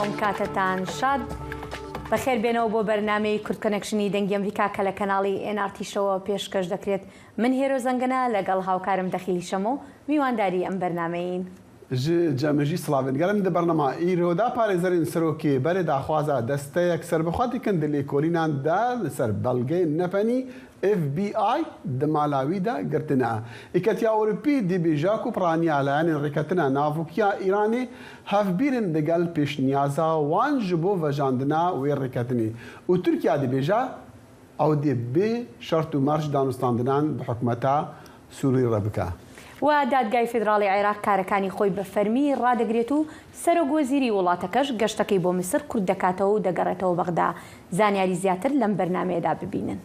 ئەم کاتەتان شاد. بەخێر بێنەوە بۆ بەرنامەی کورد کۆنێکشنی دەنگی ئەمریکا کە لە کەناڵی ئێن ئاڕ تیشەوە پێشکەش دەکرێت. من هێرۆ زەنگەنە لەگەڵ هاوکارم دەخیل شەمۆ میوانداری ئەم بەرنامەیین. Ji cemê jî silavên germ di bernama îro de parêzerên serokê berê daxwaza desteyek serbixwe dikin di lêkolînan de li ser belgeyên nepenî FBI di mala wî de girtine. Yeketiya Ewropî dibêje ku piraniya layenên rêketina navokiya Îranê hevbîr in digel pêşniyaza wan ji bo vejandina wê rêketinê û Tirkiye dibêje Ew dê bê şert û merc danûstandinan bi hikûmeta Sûrî re bike. و دادگای فیدراڵی عێراق کارەکانی خۆی بە فەرمی ڕادەگرێت و سەرۆک وەزیری وڵاتەکەش گەشتەکەی بۆ میسر کورت دەکاتەوە و دەگەڕێتەوە بەغدا. زانیاری زیاتر لەم بەرنامەیەدا ببینن.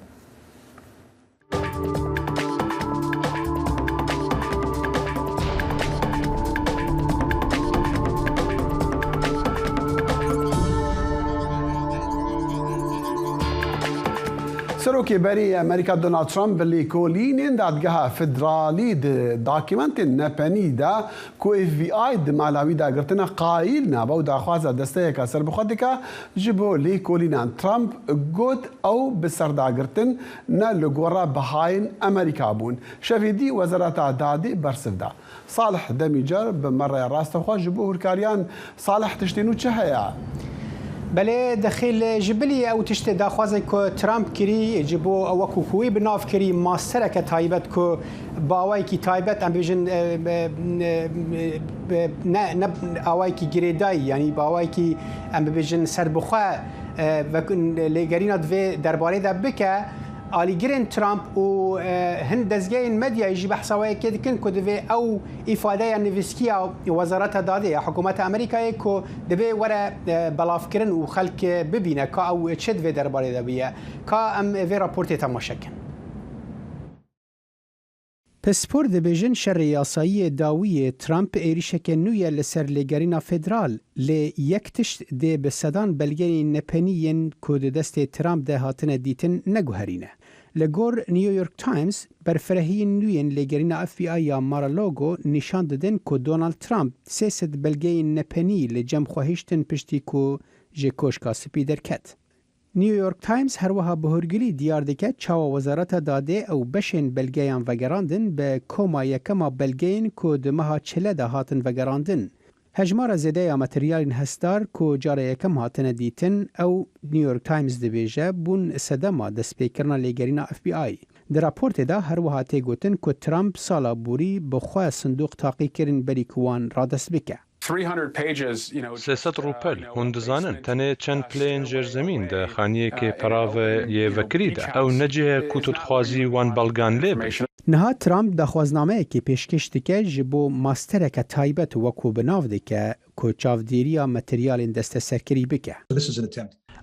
Serokê berê yê Amerîka Donald Trump bi lêkolînên Dadgeha Federalî di dokûmentên nepenî de ku FBI di mala wî de girtine qayîl nabe û daxwaza desteyeke serbixwe dike ji bo lêkolînan. Trump got ew bi serdagirtin ne li gora bihayên Amerîka bûn. Şevê dî Wezareta Dadê bersiv da. Salih Demîcer bi me re rastexwe ji bo hûrkariyan Salih tiştê nû çi heye? Belê dexîl ji bilî ew tiştê daxwazê ku Trump kirî ji bo wekû ku wî bi nav kirî mastereke taybet ku bi awayekî taybet em bêjin ne ne awayekî girêdayî yanî bi awayekî em bibêjin serbixwe lêgerîna di vê derbarê de bike Alîgirên Trump û hin dezgehên medyayê jî behsa wê yekê dikin ku divê ew îfadeya nivîskî ya Wezareta Dadê ya Hikûmeta Amerîkayê ku divê were belavkirin û xelk bibîne ka ew çi di vê derbarê de bûye. Ka em vê raportê temaşe kin. Pispor dibêjin şerê yasayî yê dawî yê Trump êrîşeke nû ye li ser lêgerîna federal, lê yek tişt dê bi sedan belgeyên nepenî yên ku di destê Trump de hatine dîtin neguherîne. Li gor New York Times, berfirehiyên nû yên lêgerîna FBI ya Mar-a-Lago nîşan didin ku Donald Trump 300 belgeyên nepenî li cem xwe hiştin piştî ku ji Koşka Spî derket. New York Times herwiha bi hûrgilî diyar dike çawa Wezareta Dadê ew beşên belgeyan vegerandin bi koma yekema belgeyên ku di meha çile de hatin vegerandin. Hejmara zêde ya materyalên hestdar ku cara yekem hatine dîtin ew New York Times dibêje bûn sedema destpêkirina lêgerîna FBI. Di raportê de herwiha tê gotin ku Trump sala borî bi xwe sindoq taqî kirin berî ku wan radest bike. 300 rûpel, hûn dizanin, tenê çend pileyên jêrzemîn di xaniyekê peravê yê vekirî de. Ew ne cih e ku tu dixwazî wan belgan lê bî. Niha Trump daxwaznameyekê pêşkêş dike ji bo mastereke taybet wekû bi nav dike ku çavdêriya materyalên desteserkirî bike.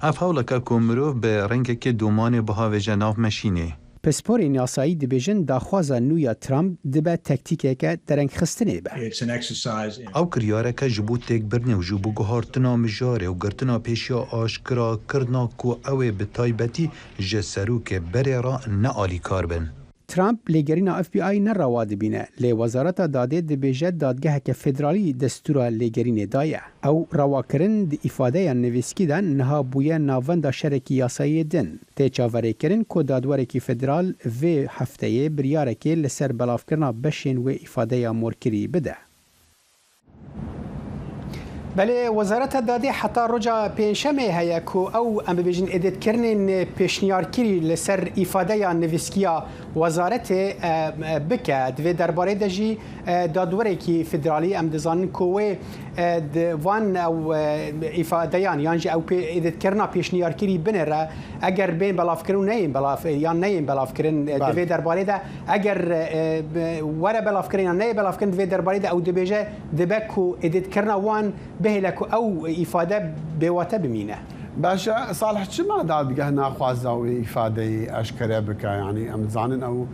Ev hewleke ku mirov bi rengekê domanê bihavêje nav meşînê. Pisporên yasayî dibêjin daxwaza nû ya Trump dibe tektîkeke derengxistinê be. Ew kiryareke ji bo têkbirinê û ji bo guhartina mijarê û girtina pêşiya aşkirakirina ku ew ê bi taybetî ji serokê berê re ne alîkar bin. Trump lêgerîna FBI ne rewa dibîne, lê Wezareta Dadê dibêje dadgeheke federalî destûra lêgerînê daye. Ew rewakirin di îfadeya nivîskî de niha bûye navenda şerekî yasayî din. Tê çaverêkirin ku dadwerekî federal vê hefteyê biryarekê li ser belavkirina beşên wê îfadeya morkirî bide. Belê, Wezareta Dadê heta roja pêncşemê heye ku ew em bibêjin êditkirinên pêşniyarkirî li ser îfadeya nivîskiya wezaretê bike. Di vê derbarê de jî dadwerekî federalî em dizanin ku wê di van ew îfadeyan yan jî ew êditkirina pêşniyarkirî binêre eger bên belavkirin û neyên belav yan neyên belavkirin di vê derbarê de eger were belavkirin yan neyê belavkirin di vê derbarê de ew dibêje Dibe ku êdîtkirina wan bihêle ku ew îfade bêwate bimîne. Baş e, Salih çima dadgeh naxwaza wê îfadeyê eşkere bike? Yanî em dizanin ew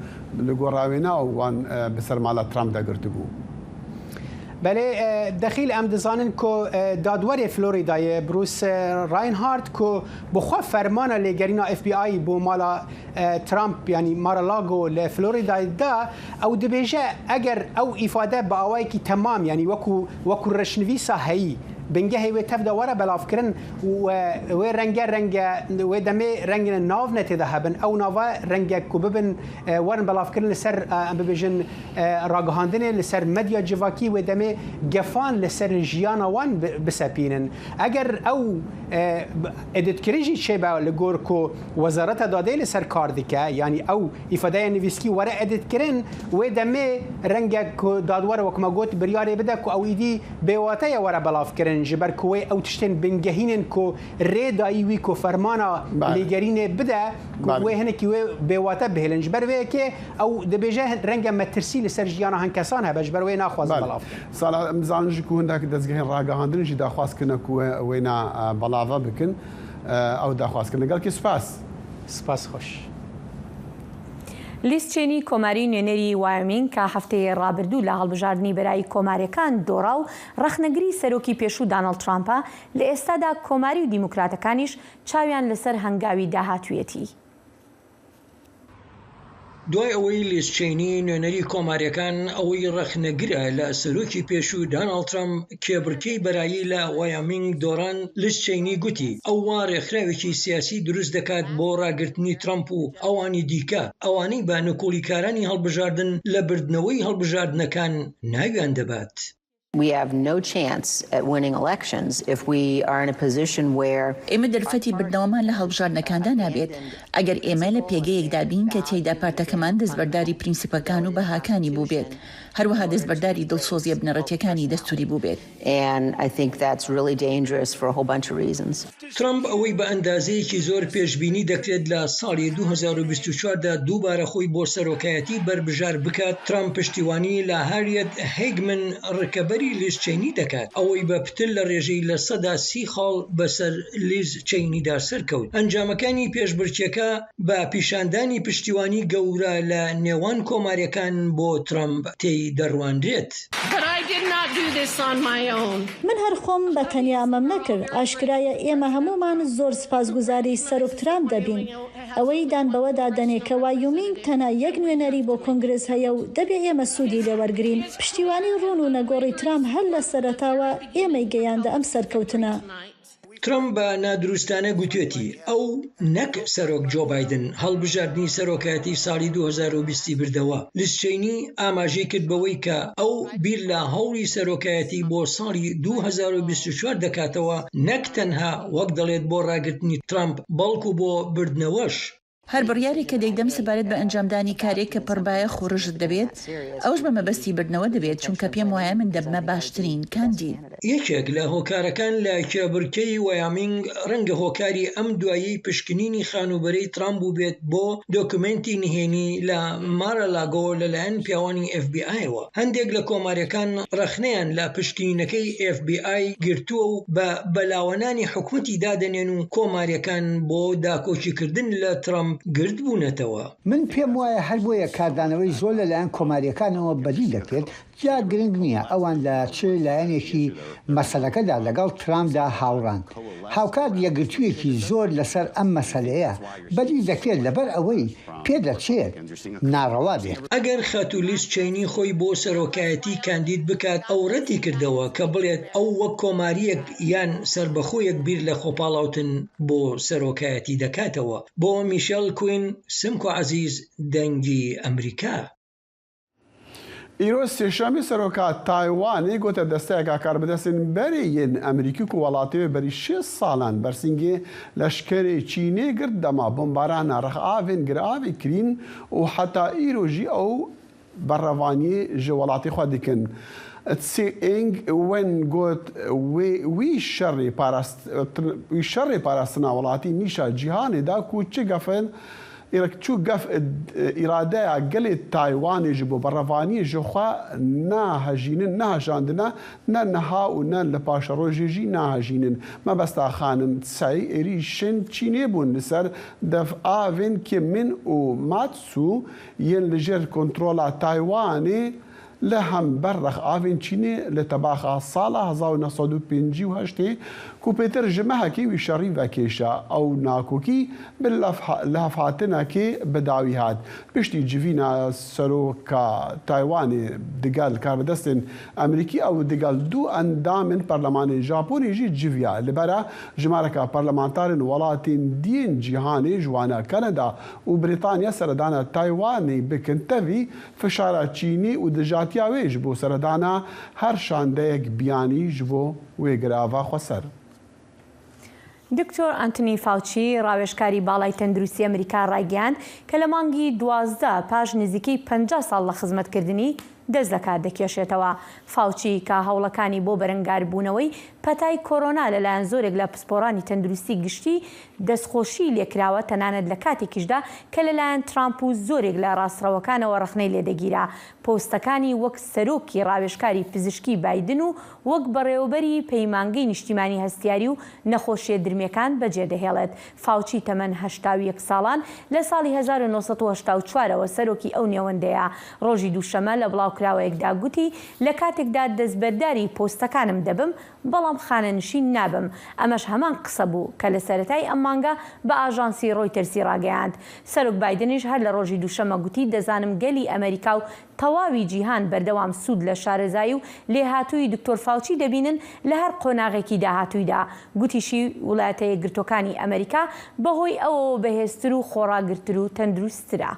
li gora wê ne ew wan bi ser mala Trump de girtibû. Belê, dexîl em dizanin ku dadwerê Florîdayê Bruce Reinhart ku bi xwe fermana lêgerîna FBI bo mala Trump yanî Mar-a-Lago li Florîdayê da, ew dibêje eger ew îfade bi awayekî temam yanî wekû wekû reşnivîsa heyî بنگەهێ وێ تەڤدا وەرە بەلاڤکرن و وێ رەنگە رەنگە وێ دەمێ رەنگنە ناڤ نە تێدا هەبن ئەو ناڤە رەنگە کو ببن وەرن بەلاڤکرن لە سەر ئەم ببێژن راگەهاندنێ لە سەر مەدیا جڤاکی وێ دەمێ گەفان لە سەر ژیانا وان بسەپینن ئەگەر ئەو ئێدیتکرن ژی چێبە لە گۆر کو وەزارەتە دادێ لە سەر کار دکە یانی ئەو ئیفادەیا نڤیسکی وەرە ئێدیتکرن وێ دەمێ رەنگە کو دادوەر وەک مە گۆت بریارێ بدە کو ئەو ئیدی بێواتەیە وەرە بەلاڤکرن ژ بەر کو وێ ئەو تشتێن بنگەهینن کو رێ دایی وی کو فەرمانا لێگەرینێ بدە کو وێ هنێکی وێ بێواتە بهێلن ژ بەر وێ یەکێ ئەو دبێژە رەنگە مەترسی لە سەر ژیانا هەن کەسان هەبە ژ بەر وێ ناخوازن بەلاڤ بکەن. ساڵح ئەم دزانن ژ کو هندەک دەزگەهێن ڕاگەهاندن ژی داخواز کرنە کو وێنا بەڵاڤە بکن ئەو داخواز کرنە گەلکی سپاس. سپاس خۆش. لیز چێنی کۆماری نوێنەری وایۆمینگ کە هەفتەی ڕابردوو لە هەڵبژاردنی بەرایی کۆماریەکان دۆڕا و ڕەخنەگری سەرۆکی پێشوو دانڵد ترامپە، لە ئێستادا کۆماری و دیموکراتەکانیش چاویان لەسەر هەنگاوی داهاتوویەتی. دوای ئەوەی لیز چەینی نوێنەری کۆمارییەکان ئەوەی ڕەخنەگرە لە سەرۆکی پێشوو داناڵد ترەمپ کێبڕکێی بەرایی لە وایۆمینگ دۆڕاند، لیز چەینی گوتی ئەو وا ڕێکخراوێکی سیاسی دروست دەکات بۆ ڕاگرتنی ترەمپ و ئەوانی دیکە ئەوانەی بە نکوڵیکارانی هەڵبژاردن لە بردنەوەی هەڵبژاردنەکان ناویان دەبات. ئێمە دەرفەتی بردنەوەمان لە هەڵبژاردنەکاندا نابێت ئەگەر ئێمە لە پێگەیەکدا بین کە تیایدا پارتەکەمان دەستبەرداری پرینسیپەکان و بەهاکانی بووبێت، هەروەها دەستبەرداری دڵسۆزییە بنەڕەتییەکانی دەستووری بووبێت. ترەمپ ئەوەی بە ئەندازەیەکی زۆر پێشبینی دەکرێت لە ساڵی 2024 دا دووبارە خۆی بۆ سەرۆکایەتی بەربژار بکات، ترەمپ پشتیوانی لە هاریەت هیگمن ڕکەبەری لیز چەینی دەکات، ئەوەی بە پتر لە ڕێژەی 30% خاڵ بەسەر لیز چەینیدا سەرکەوت. ئەنجامەکانی پێشبرکێکە بە پیشاندانی پشتیوانی گەورە لە نێوان کۆمارییەکان بۆ ترەمپ تێی دەڕوانرێت. من هەر خۆم بە تەنیا ئەمەم نەکرد، ئاشکرایە ئێمە هەموومان زۆر سوپاسگوزاری سەرۆک ترامپ دەبین، ئەوەی دان بەوەدا دەنێ کە وایۆمینگ تەنها یەک نوێنەری بۆ کۆنگرس هەیە و دەبێ ئێمە سوودی لێ وەرگرین. پشتیوانی ڕوون و نەگۆڕی ترامپ هەر لە سەرەتاوە ئێمەی گەیاندە ئەم سەرکەوتنە. ترەمپ بە نادروستانە گوتوێتی ئەو نەک سەرۆک جۆ بایدن هەڵبژاردنی سەرۆکایەتی ساڵی 2020 ی بردەوە. لیز چەینی ئاماژەی کرد بەوەی کە ئەو بیر لە هەوڵی سەرۆکایەتی بۆ ساڵی 2024 دەکاتەوە نەک تەنها وەک دەڵێت بۆ ڕاگرتنی ترەمپ بەڵکو بۆ بردنەوەش. هەر بڕیارێک کە دەیدەم سەبارەت بە ئەنجامدانی کارێک کە پڕبایەخ و ڕژد دەبێت، ئەوەش بە مەبەستی بردنەوە دەبێت، چونکە پێم وایە من دەبمە باشترین کاندید. یەکێک لە هۆکارەکان لە کێبڕکێی وایۆمینگ ڕەنگە هۆکاری ئەم دواییەی پشکنینی خانووبەرەی ترامپ بووبێت بۆ دۆکومێنتی نهێنی لە مارالاگۆ لەلایەن پیاوانی ئێف بی ئایەوە. هەندێک لە کۆمارییەکان ڕەخنەیان لە پشکنینەکەی ئێف بی ئای گرتووە و بە بەلاوەنانی حکومەتی دادەنێن و کۆمارییەکان بۆ داکۆکیکردن لە ترەمپ گردبوونەتەوە. من پێم وایە هەر بۆیە کاردانەوەی زۆر لە لایەن کۆمارییەکانەوە بەدی دەکرێت، جا گرنگ نییە ئەوان لە چ لایەنێکی مەسەلەکەدا لەگەڵ ترامپدا هاوڕان. هاوکات یەکگرتوویەکی زۆر لەسەر ئەم مەسەلەیە بەدی دەکرێت لەبەر ئەوەی پێدەچێت ناڕەوا بێت. ئەگەر خاتوو لیز چەینی خۆی بۆ سەرۆکایەتی کاندید بکات، ئەو رەتی کردەوە کە بڵێت ئەو وەک کۆمارییەک یان سەربەخۆیەک بیر لە خۆپاڵاوتن بۆ سەرۆکایەتی دەکاتەوە. بۆ میشێل کوین، سمکۆ عەزیز، دەنگی ئەمریکا. ئیرۆ سێشەممە سەرۆکا تایوانێ گۆتە دەستەیەکا کاربەدەستێن بەرێ yên ئەمریکی ku welatê wê berî 60 salan bersîngê leşkerê Çînê girt dema bombarana rexavên giravê kirîn û heta îro jî ew berevaniyê ji welatê xwe dikin. Tsai Ing-wen got wê wî şerê wî şerê parastina welatî nîşa cîhanê da ku çi gefên Îraq çû gef îradeya gelê Taywanê ji bo berevaniyê ji xwe nahejînin, nehejandine, ne niha û ne li paşerojê jî nahejînin. Mebesta xanim Tsai êrîşên Çînê bûn li ser devavên Kinmen û Matsu yên li jêr kontrola Taywanê. Li hember rexavên Çînê li tebaxa sala 1958 ê ku pêtir ji mehekê wî şerî vekêşa, ew nakokî bi lihevhatinekê bi dawî hat. Piştî civîna seroka Taywanê digel karbidestên Amerîkî ew digel du endamên perlemanê Japonê jî civiya. Li bera jimareka perlemantarên welatên diyên cîhanê ji wana Kanada û Brîtanya seredana Taywanê bikin tevî Fişara Çînî û dijatiya wê ji bo seredana her şandeyek biyanî ji bo wê girava xweser. دکتۆر ئەنتۆنی فاوچی، ڕاوێژکاری باڵای تەندروستی ئەمریکا ڕایگەیاند کە لە مانگی 12 پاش نزیکەی 50 ساڵ لە خزمەتکردنی دەست لەکار دەکێشێتەوە. فاوچی کە هەوڵەکانی بۆ بەرەنگاربوونەوەی پەتای کۆرۆنا لەلایەن زۆرێک لە پسپۆڕانی تەندروستی گشتی دەستخۆشیی لێکراوە تەنانەت لە کاتێکیشدا کە لەلایەن ترامپ و زۆرێک لە ڕاستڕەوەکانەوە ڕەخنەی لێدەگیرا پۆستەکانی وەک سەرۆکی ڕاوێژکاری پزیشکی بایدن و وەک بەڕێوەبەری پەیمانگەی نیشتیمانی هەستیاری و نەخۆشیە درمیەکان بەجێدەهێڵێت. فاوچی تەمەن 81 ساڵان لە ساڵی 1984 ەوە سەرۆکی ئەو نێوەندەیە. ڕۆژی دووشەمە لە بڵاوکراوەیەکدا گوتی لە کاتێکدا دەستبەرداری پۆستەکانم دەبم، بەڵام خانەنشین نابم، ئەمەش هەمان قسە بوو کە لە سەرەتای ئەم مانگە بە ئاژانسی ڕۆیتەرزی ڕاگەیاند. سەرۆک بایدنیش هەر لە ڕۆژی دووشەممە گوتی دەزانم گەلی ئەمەریکا و تەواوی جیهان بەردەوام سوود لە شارەزایی و لێهاتوویی دکتۆر فاوچی دەبینن لە هەر قۆناغێکی داهاتوویدا. گوتیشی وڵاتە یەکگرتووەکانی ئەمەریکا بەهۆی ئەوەوە بەهێزتر و خۆڕاگرتر و تەندروستترە.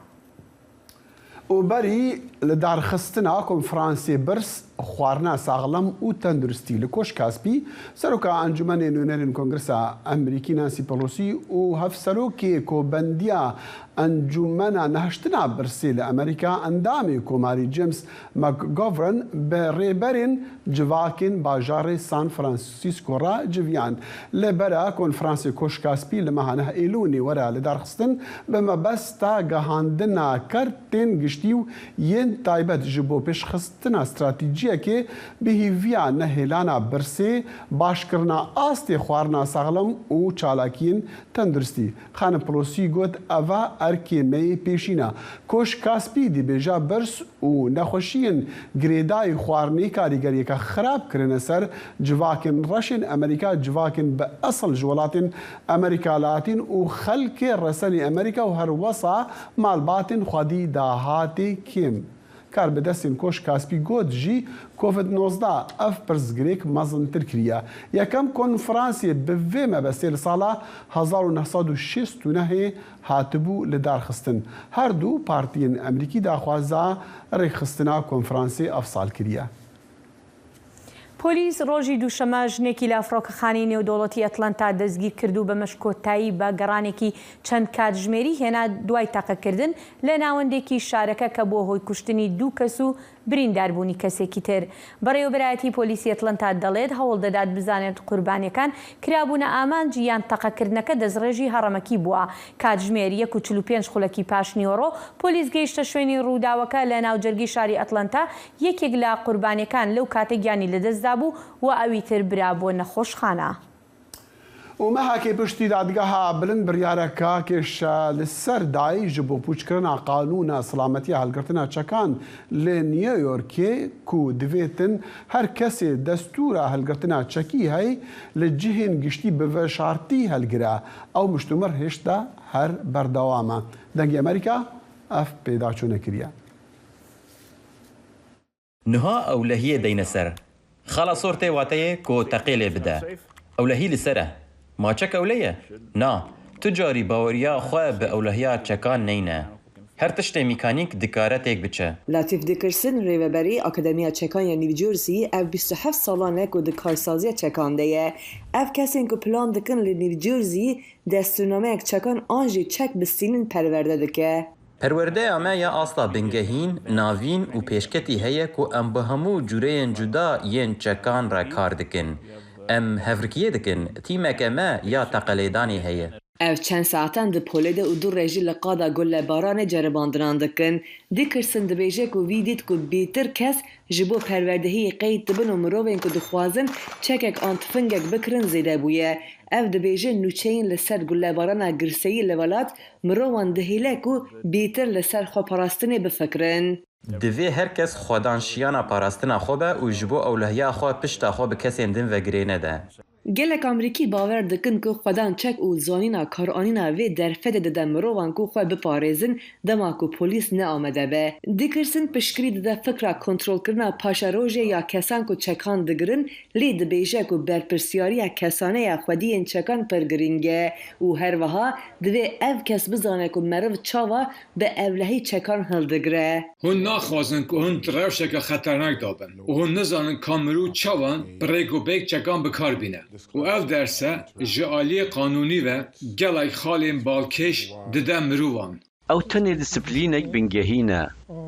û berî lidarxistina konferansê Birs Xwarina Saxlem û Tenduristî li Koşka Spî, Seroka Encûmenê Nûnerên Kongresa Amerîkî Nancy Pelosi û Hevserokê Kobendiya Encûmena Nehiştina Birsê li Amerîka endamê Komarî James McGovern bi rêberên civakên bajarê San Francisco re civiyan. Li bera konferansê Koşka Spî li meha neh Êlûnê were lidarxistin bi mebesta gihandina kertên giştî û yên taybet ji bo pêşxistina stratejiyekê bi hêviya nehêlana birsê, başkirina astê xwarina saxlem û çalakiyên tenduristî. Xanim Pelosî got, Eva erkê me yê pêşîn e. Koşka Spî dibêje birs û nexweşiyên girêdayî xwarinê karîgeriyeke xirab kirine ser civakên reşên Amerîka, civakên bi esil ji welatên Amerîka Latîn û xelkê resenê Amerîka û her wesa malbatên xwedî dahatê kêm. Karbidestên Koşka Spî got jî, Covid 19 ev pirsgirêk mezintir kiriye. Yekem konferansê bi vê mebestê li sala 1969 ê hatibû lidarxistin. Her du partiyên Amerîkî daxwaza rêkxistina konferansê ev sal kiriye. پۆلیس ڕۆژی دووشەممە ژنێکی لە فڕۆکەخانەی نێودەوڵەتی ئەتلەنتا دەستگیرکرد و بەمەش کۆتایی بە گەڕانێکی چەند کاتژمێری هێنا دوای تەقەکردن لە ناوەندێکی شارەکە کە بووە هۆی کوشتنی دوو کەس و برینداربوونی کەسێکی تر. بەڕێوەبەرایەتی پۆلیسی ئەتلەنتا دەڵێت هەوڵدەدات بزانێت قوربانیەکان کرابوونە ئامانج یان تەقەکردنەکە دەستڕێژی هەڕەمەکی بووە. کاتژمێر یەک و 45 خولەکی پاشنیوەڕۆ پۆلیس گەیشتە شوێنی ڕووداوەکە لە ناوجەرگەی شاری ئەتلەنتا، یەکێک لە قوربانیەکان لەو کاتە گیانی لەدەستدابوو و ئەوی تر برا بۆ نەخۆشخانە. û mehekê piştî dadgeha bilind biryareka kêşe li ser dayî ji bo pûçkirina qanûna silametiya hilgirtina çekan li New Yorkê ku divêtin her kesê destûra hilgirtina çekî hey li cihên giştî bi veşartî hilgire ew miştûmir hêşta her berdewam e. Dengê Amerîka ev pêdaçûne kiriye. Niha ewlehiyê deyne ser. Xala sor tê wateyê ku teqê lê bide. Ewlehî li ser e. Ma çek ewle ye? Na, tu carî baweriya xwe bi ewlehiya çekan neyne. Her tiştê mîkanîk dikare têk biçe. Latîf Dickerson, Rêveberê Akademiya Çekan ya New Jersey ev 27 salan e ku di karsaziya çekan de ye. Ev kesên ku plan dikin li New Jersey destûrnameyek çekan an jî çek bistînin perwerde dike. Perwerdeya me ya asta bingehîn, navîn û pêşketî heye ku em bi hemû cureyên cuda yên çekan re kar dikin. Em hevrikiyê dikin, tîmeke me ya teqelêdanê heye. Ev çend saetan di polê de û du rê jî li qada gulebaranê ceribandinan dikin. Dickerson dibêje ku wî dît ku bêtir kes ji bo perwerdehiyê qeyd dibin û mirovên ku dixwazin çekek an tifingek bikirin zêde bûye. Ev dibêje nûçeyên li ser gulebarana girseyî li welat mirovan dihêle ku bêtir li ser xweparastinê bifikirin. Divê her kes xwedan şiyana parastina xwe be û ji bo ewlehiya xwe pişta xwe bi kesên din ve girê nede. Gelek Amerîkî bawer dikin ku xwedan çek û zanîna karanîna vê derfetê dide mirovan ku xwe biparêzin dema ku polîs ne amade be. Dickerson piştgirî dide fikra kontrolkirina paşerojê ya kesan ku çekan digirin lê dibêje ku berpirsyariya kesane ya xwediyên çekan pir girîng e û her wiha divê ev kes bizane ku meriv çawa bi ewlehî çekan hildigire. Hûn naxwazin ku hûn di rewşeke xeternak de bin û hûn nizanin ka mirov çawan bi rêk û pêk çekan bi kar bîne. Û ev derse ji aliyê qanûnî ve gelek xalên balkêş dide mirovan. Ew tenê disiplînek bingehîn e,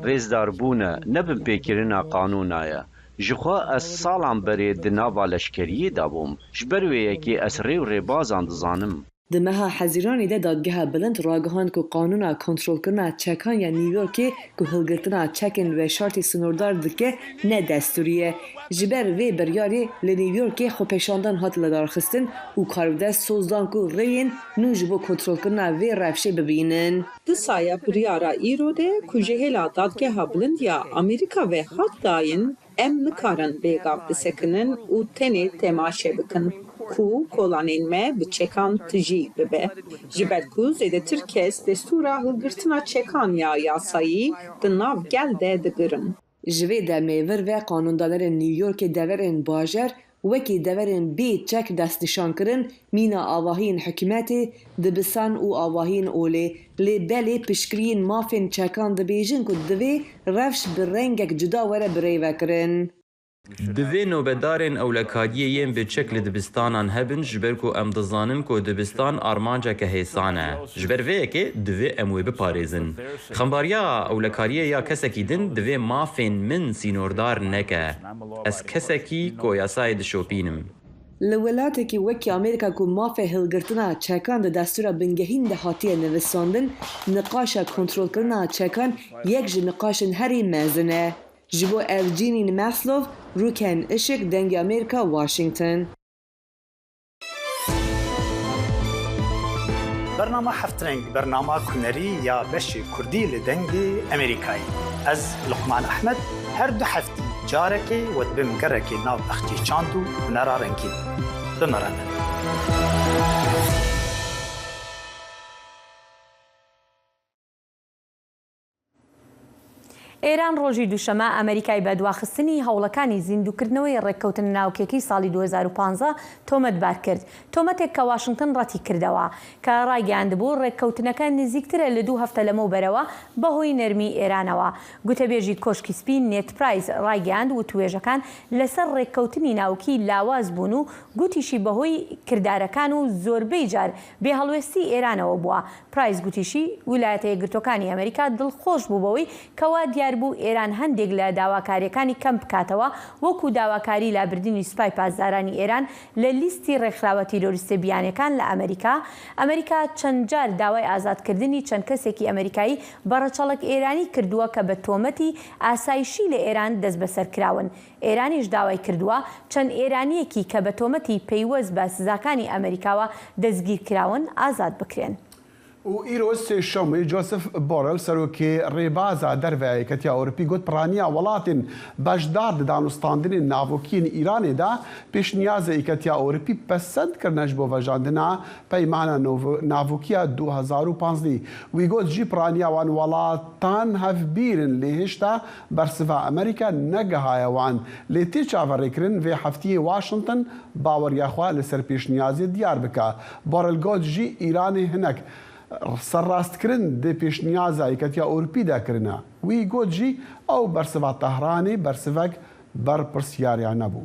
rêzdarbûn e, ne binpêkirina qanûna ye. Jixwe ez salan berê di nava leşkeriyê de bûm. Ji ber wê yekê ez rê û rêbazan dizanim. Di meha Hezîranê de Dadgeha Bilind ragihand ku qanûna kontrolkirina çekan ya New Yorkê ku hilgirtina çekên veşartî sinordar dike ne destûrî ye. Ji ber vê biryarê li New Yorkê xwepêşandan hat lidarxistin û karibdest soz dan ku rêyên nû ji bo kontrolkirina vê rewşê bibînin. Di saya biryara îro de ku ji hêla Dadgeha Bilind ya Amerîka ve hat dayîn, Em nikarin bêgav bisekinin û tenê temaşe bikin ku kolanên me bi çekan tijî bibe. Ji ber ku zêdetir kes destûra hilgirtina çekan ya yasayî di nav gel de digirin. Ji vê demê vir ve qanûndanerên New Yorkê deverên bajar wekî deverên bê çek destnîşan kirin, mîna avahiyên hikûmetê, dibistan û avahiyên olê. Lê belê piştgiriyên mafên çekan dibêjin ku divê rewş bi rengek cuda were birêvekirin. Divê nobedarên ewlekariyê yên bi çek li dibistanan hebin ji ber ku em dizanin ku dibistan armanceke hêsan e. Ji ber vê yekê divê em wê biparêzin. Xembariya ewlekariyê ya kesekî din divê mafên min sînordar neke. Ez kesekî ku yasayê dişopînim. Li welatekî wekî Amerîka ku mafê hilgirtina çekan di destûra bingehîn de hatiye nivisandin, niqaşa kontrolkirina çekan yek ji niqaşên herî mezin e. Ji bo Evgeny Maslov, Rûken Işik, Dengê Amerîka, Washington. Bernama Heftreng bernama kunerî ya beşê kurdî li Dengê Amerîkayê. Ez Luqman Ehmed her du heftî carekê we dibim gerekê nav bexçê çand û hunera rengîn. Bi me re bin. ئێران ڕۆژی دووشەمە ئەمەریکای بە دواخستنی هەوڵەکانی زیندووکردنەوەی ڕێککەوتنە ناوکیەکەی ساڵی 2015 تۆمەتبار کرد، تۆمەتێک کە واشنتن ڕەتیکردەوە، کە ڕایگەیاندبوو ڕێککەوتنەکە نزیکترە لە دوو هەفتە لەمەوبەرەوە بەهۆی نەرمی ئێرانەوە. گوتەبێژی کۆشکی سپی نێد پرایس ڕایگەیاند وتووێژەکان لەسەر ڕێککەوتنی ناوکی لاواز بوون و گوتیشی بەهۆی کردارەکان و زۆربەی جار بێهەڵوێستی ئێرانەوە بووە. پرایس گوتیشی، ویلایەتە یەکگرتووەکانی ئەمریکا دڵخۆش بوو بەوەی کە وا دیار بوو ئێران هەندێک لە داواکارییەکانی کەم بکاتەوە، وەکو داواکاری لابردنی سوپای پاسدارانی ئێران لە لیستی ڕێکخراوە تیرۆریستە بیانییەکان لە ئەمریکا. ئەمریکا چەند جار داوای ئازادکردنی چەند کەسێکی ئەمریکایی بە ڕەچەڵەک ئێرانی کردووە کە بە تۆمەتی ئاسایشی لە ئێران دەستبەسەر کراون. ئێرانیش داوای کردووە چەند ئێرانییەکی کە بە تۆمەتی پەیوەست بە سزاکانی ئەمریکاوە دەستگیرکراون ئازاد بکرێن. و ئیرۆ سێشەممê Josep Borrell serokê rêbaza derve Yeketiya Ewropî got piraniya welatên beşdar di danûstandinên navokiyên Îranê de pêşniyaza Yeketiya Ewropî pesend kirine ji bo vejandina peymana navokiya 2015. Wî got jî piraniya wan welatan hevbîr in lê hêşta Bersiva Amerîka negihaye wan, lê tê çaverêkirin vê heftiyê Washington baweriya xwe li ser pêşniyazê diyar bike. Borrell got jî Îranê hinek serrastkirin di pêşniyaza Yeketiya Ewropî de kirine. Wî got jî ew bersiva Tehranê bersivek berpirsyariyane bû.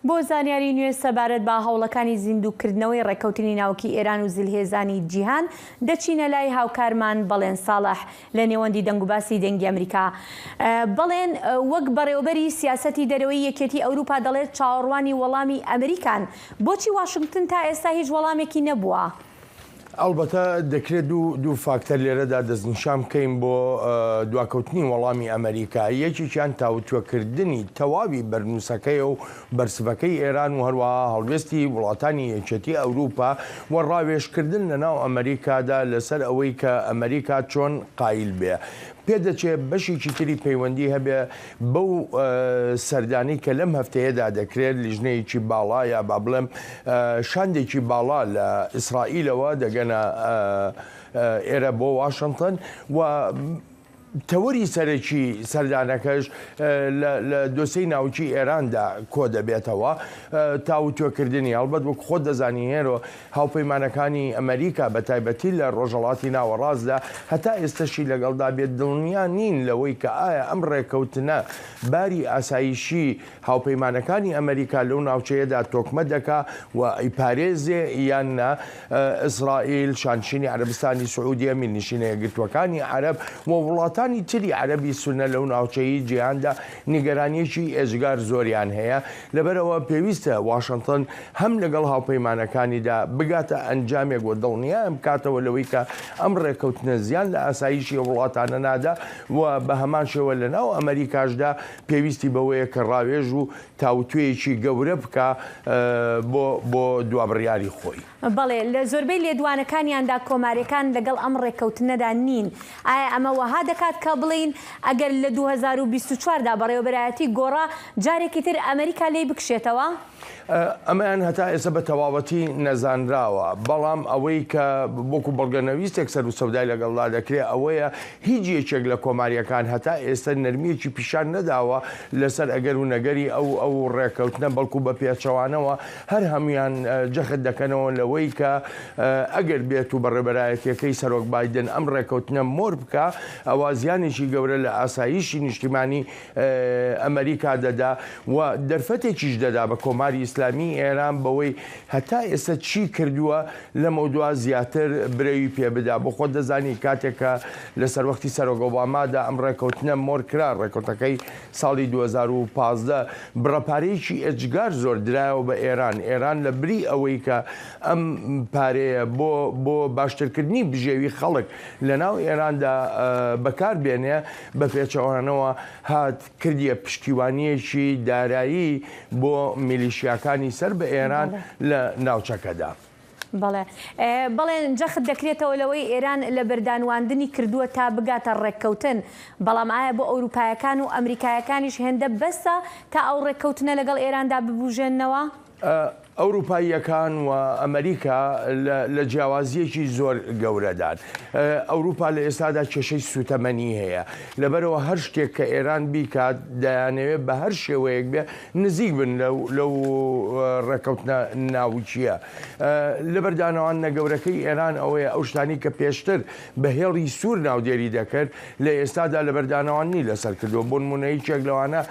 بۆ زانیاری نوێ سەبارەت بە هەوڵەکانی زیندووکردنەوەی ڕێککەوتنی ناوکی ئێران و زلهێزانی جیهان دەچینە لای هاوکارمان بەڵێن ساڵح لە نێوەندی دەنگوباسی دەنگی ئەمریکا. بەڵێن، وەک بەڕێوەبەری سیاسەتی دەرەوەی یەکێتی ئەوروپا دەڵێت چاوەڕوانی وەڵامی ئەمریکان، بۆچی واشنگتن تا ئێستا هیچ وەڵامێکی نەبووە؟ ئەڵبەتە دەکرێت دوو فاکتەر لێرەدا دەستنیشان بکەین بۆ دواکەوتنی وەڵامی ئەمەریکا، یەکێکیان تاوتوێکردنی تەواوی بەرنووسەکەیە و بەرسڤەکەی ئێران و هەروەها هەڵوێستی وڵاتانی یەکێتی ئەوروپا و ڕاوێژکردن لەناو ئەمەریکادا لەسەر ئەوەی کە ئەمەریکا چۆن قایل بێ. پێدەچێ بەشێکی تری پەیوەندی هەبێ بەو سەردانەی کە لەم هەفتەیەدا دەکرێت، لیژنەیەکی باڵا یا با بڵێم شاندێکی باڵا لە ئیسرائیلەوە دەگەنە ئێرە بۆ واشنتن و تەوەری سەرەکی سەردانەکەش لە دۆسێی ناوکی ئێراندا کۆدەبێتەوە تاوتوێکردنی. هەڵبەت وەک خۆت دەزانی هێرۆ، هاوپەیمانەکانی ئەمەریکا بە تایبەتی لە ڕۆژهەڵاتی ناوەڕاستدا هەتا ئێستەشی لەگەڵدا بێت دڵنیا نین لەوەی کە ئایا ئەم ڕێککەوتنە باری ئاسایشی هاوپەیمانەکانی ئەمەریکا لەو ناوچەیەدا تۆکمە دەکا و ئەیپارێزێ یان نا. ئیسرائیل، شانشینی عەرەبستانی سعودیە، میرنشینە یەکگرتووەکانی عەرەب و وڵاتانی تری عەرەبی سوننە لەو ناوچەیەی جیهاندا نیگەرانییەکی ئێجگار زۆریان هەیە. لەبەرئەوە پێویستە واشنتن هەم لەگەڵ هاوپەیمانەکانیدا بگاتە ئەنجامێک و دڵنیایان بکاتەوە لەوەی کە ئەم ڕێککەوتنە زیان لە ئاسایشی ئەو وڵاتانە نادا و بە هەمان شێوە لەناو ئەمەریکاشدا پێویستی بەوەیە کە ڕاوێژ و تاوتوێیەکی گەورە بکا بۆ بۆ دوابڕیاری خۆی. بەڵێ، لە زۆربەی لێدوانەکانیاندا کۆمارییەکان لەگەڵ ئەم ڕێککەوتنەدا نین. ئایا ئەمە وەها دەکات کە بڵێین ئەگەر لە 2024 دا بەڕێوەبەرایەتی گۆڕا، جارێکی تر ئەمریکا لێی بکشێتەوە؟ ئەمەیان هەتا ئێستا بە تەواوەتی نەزانراوە، بەڵام ئەوەی کە وەکو بەڵگەنەویستێک سەروسەودای لەگەڵدا دەکرێ ئەوەیە هیچ یەکێک لە کۆمارییەکان هەتا ئێستا نەرمییەکی پیشان نەداوە لەسەر ئەگەر و نەگەری ئەو ئەو ڕێککەوتنە، بەڵکو بە پێچەوانەوە هەر هەموویان جەخت دەکەنەوە لەوەی کە ئەگەر بێت و بەڕێبەرایەتییەکەی سەرۆک بایدن ئەم ڕێککەوتنە مۆر بکا ئەوا زیانێکی گەورە لە ئاسایشی نیشتیمانی ئەمەریکا دەدا و دەرفەتێکیش دەدا بە کۆماری ئیسلامیی ئێران بەوەی هەتا ئێستا چی کردووە لەمەودوا زیاتر برەوی پێ بدا. بۆ خۆت دەزانی کاتێک کە لە سەروەختی سەرۆک ئۆبامادا ئەم ڕێککەوتنە مۆر کرا، ڕێککەوتنەکەی ساڵی 2015، بڕە پارەیەکی ئێجگار زۆر درایەوە بە ئێران. ئێران لە بری ئەوەی کە ئەم پارەیە بۆ بۆ باشترکردنی بژێوی خەڵک لە ناو ئێراندا بەکار بێنێ، بە پێچەوانەوە هات کردیە پشتیوانییەکی دارایی بۆ میلیشیاکانی سەر بە ئێران لە ناوچەکەدا. بەڵێ. بەڵێ جەخت دەکرێتەوە لەوەی ئێران لەبەردانواندنی کردووە تا بگاتە ڕێککەوتن، بەڵام ئایا بۆ ئەوروپایەکان و ئەمریکایەکانیش هێندە بەسە تا ئەو ڕێککەوتنە لەگەڵ ئێراندا ببوژێننەوە؟ ئەوروپاییەکان و ئەمریکا لە جیاوازییەکی زۆر گەورەدان. ئەوروپا لە ئێستادا کێشەی سووتەمەنی هەیە. لەبەرئەوە هەر شتێک کە ئێران بیکات دەیانەوێت بە هەر شێوەیەک بێ نزیک بن لەو ڕێککەوتنە ناوکییە. لەبەردانەواندنە گەورەکەی ئێران ئەوەیە ئەو شتانەی کە پێشتر بە هێڵی سوور ناودێری دەکرد لە ئێستادا لەبەردانەواندنی لەسەر کردووە. بۆ نموونە یەکێک لەوانە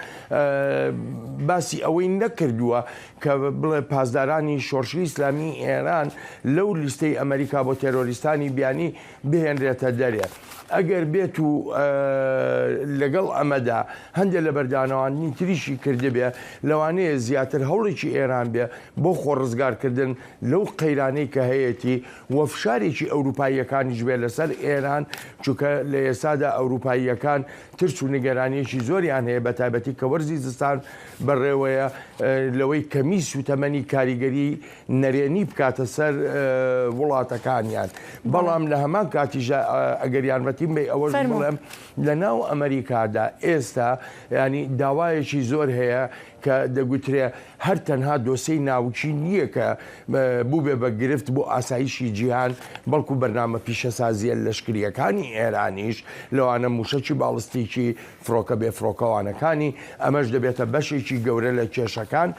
باسی ئەوەی نەکردووە کە بڵێ پاسدارانی شۆڕشی ئیسلامیی ئێران لەو لیستەی ئەمەریکا بۆ تێرۆریستانی بیانی بهێنرێتە دەرێ. ئەگەر بێت و لەگەڵ ئەمەدا هەندێ لەبەردانەواندنی تریشی کردبێ، لەوانەیە زیاتر هەوڵێکی ئێران بێ بۆ خۆڕزگارکردن لەو قەیرانەی کە هەیەتی و فشارێکی ئەوروپاییەکانیش بێ لەسەر ئێران، چونکە لە ئێستادا ئەوروپاییەکان ترس و نیگەرانییەکی زۆریان هەیە بەتایبەتی کە وەرزی زستان بەڕێوەیە لەوەی کەمی سووتەمەنی کاریگەری نەرێنی بکاتە سەر وڵاتەکانیان. بەڵام لە هەمان کاتیشدا ئەگەر یارمەتیم بەی ئەوەش بڵێم لە ناو ئەمەریکادا ئێستا یانی داوایەکی زۆر هەیە کە دەگوترێ هەر تەنها دۆسێی ناوکی نییە کە بووبێ بە گرفت بۆ ئاسایشی جیهان، بەڵکو بەرنامە پیشەسازییە لەشکرییەکانی ئێرانیش، لەوانە مووشەکی باڵستیکی، فڕۆکە بێفڕۆکەوانەکانی، ئەمەش دەبێتە بەشێکی گەورە لە کێشەکان،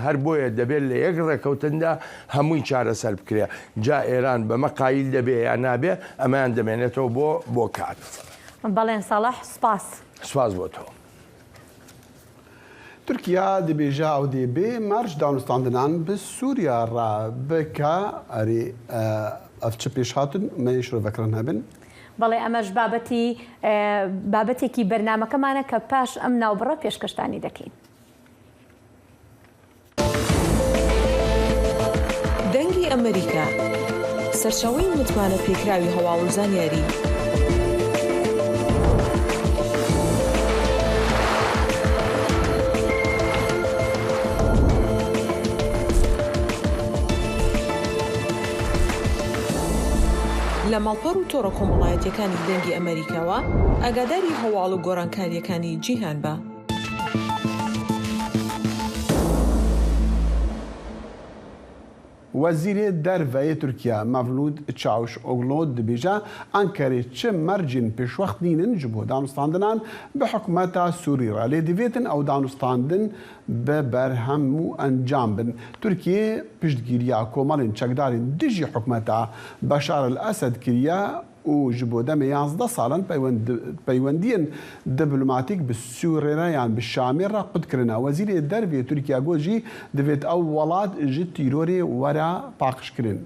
هەر بۆیە دەبێت لە یەک ڕێکەوتندا هەمووی چارەسەر بکرێ، جا ئێران بەمە قایل دەبێ یا نابێ، ئەمەیان دەمێنێتەوە بۆ بۆ کات. بەڵێن ساڵح، سوپاس. سوپاس بۆ تۆ. تورکیا دبێژە ئەو دێ بێ مەرج دانوستاندنان bi Sûriya re bike erê ev çi pêş hatin me yê şirovekirin hebin. بەڵێ ئەمەش بابەتی بابەتێکی بەرنامەکەمانە کە پاش ئەم ناوبڕە پێشکەشتانی دەکەین. دەنگی ئەمەریکا، سەرچاوەی متمانە پێکراوی هەواڵ و زانیاری. لە ماڵپەڕ و تۆڕە کۆمەڵایەتیەکانی دەنگی ئەمەریکاوە ئاگاداری هەواڵ و گۆڕانکاریەکانی جیهان بە. وەزیرê Derve yê Tirkiye Mevlûd Çavuşoglu dibêje Enqerê çi mercên pêşwext nînin ji bo danûstandinan bi hikûmeta Sûrî re lê divêtin ew danûstandin bi berhem û encam bin. Tirkiye piştgîriya komelên çekdarên dijî hikûmeta Beşar el Esed kiriye û ji bo demê 11 salan peywendiyên diplomatîk bi Sûrê re yan bi Şamê re qut kirine. Wezîrê Derve yê Tirkiye got jî divêt ew welat ji tîrorê were paqijkirin.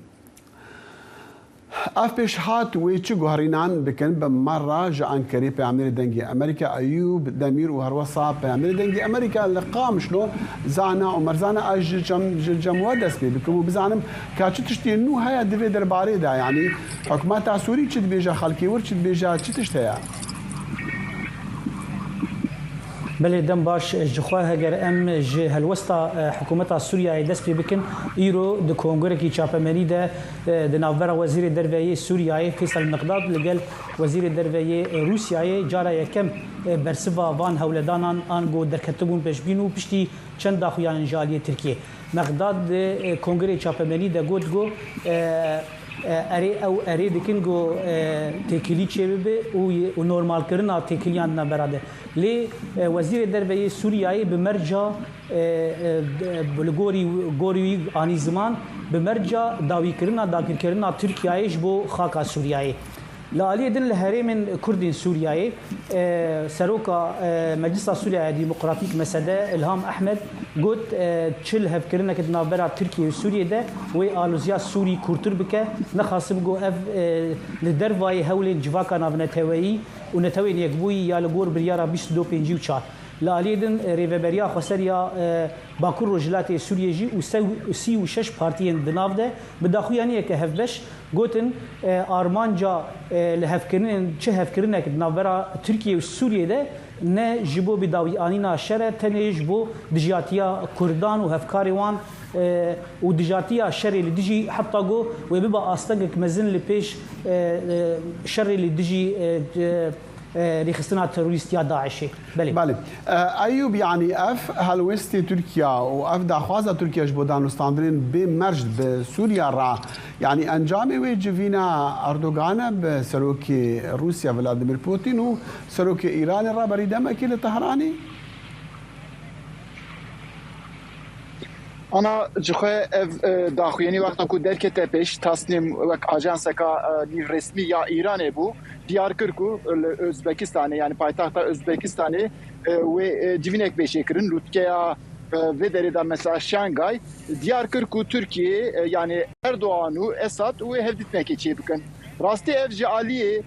Ev pêşhat wê çi guherînan bikin bi me re ji Enqerê Peyamnêrê Dengê Amerîka Eyûb Demîr û herwesa Peyamnêrê Dengê Amerîka li Qamişlo Zana Omer Zana ez ji ji cem we dest pê bikim û bizanim ka çi tiştê nû heye di vê derbarê de yanî hikûmeta Sûrî çi dibêje xelkê wir çi dibêje çi tişt heye? Belê dem baş ji xwe heger em ji helwesta hikûmeta Sûriyeyê dest pê bikin îro di kongirekî çapemenî de di navbera Wezîrê Derve yê Sûriyeyê Feysel Miqdad li gel Wezîrê Derve yê Rûsyayê cara yekem bersiva van hewledanan ango derketibûn pêşbîn û piştî çend daxuyanên ji aliyê Tirkiyê. Miqdad di kongirê çapemenî de got ku erê ew erê dikin ku têkilî çêbibe û normalkirina têkiliyan di navbera de. Lê Wezîrê Derve yê Sûriyeyê bi merca li gorî gorî wî anî ziman bi merca dawîkirina dagirkirina Tirkiyeyê ji bo xaka Sûriyeyê. Li aliyê din li herêmên Kurdên Sûriyeyê Seroka Meclisa Sûriyeya Demokratîk Mesede Îlham Ehmed got çi lihevkirineke di navbera Tirkiye û Sûriyê de wê aloziya Sûrî kûrtir bike, nexasim ku ev li dervayê hewlên civaka navneteweyî û Netewên Yekbûyî ya li gor biryara 2254. Li aliyê din Rêveberiya Xweser ya Bakur Rojhilatê Sûriyê jî û 36 partiyên di nav de bi daxuyaniyeke hevbeş gotin armanca lihevkirinên çi hevkirinek di navbera Tirkiye û Sûriyê de ne ji bo bidawîanîna şer e tenê ji bo dijatiya Kurdan û hevkarê wan û dijatiya şerê li dijî heta ku wê bibe astengek mezin li pêş şerê li dijî rêxistina terorîst ya DAIŞê. Belê. Belê. Eyûb yanî ev helwestê Tirkiya û ev daxwaza Tirkiya ji bo danûstandinên bê merc bi Sûriya re yanî encamê wê civîna Erdogan e bi Serokê Rûsya Vladimir Putin û Serokê Îranê re berî demekê li Tehranê? Ana ji xwe ev daxuyanî wexta ku derkete pêş Tasnim wek ajanseka nîvresmî ya Îranê bû diyar kir ku li Ozbekistanê yanî paytexta Ozbekistanê wê civînek bê çêkirin lûtkeya vê derê de mesela Şangay diyar kir ku Tirkiye yanî Erdogan û Esad wê hevdîtinekê çêbikin. Rastî ev ji aliyê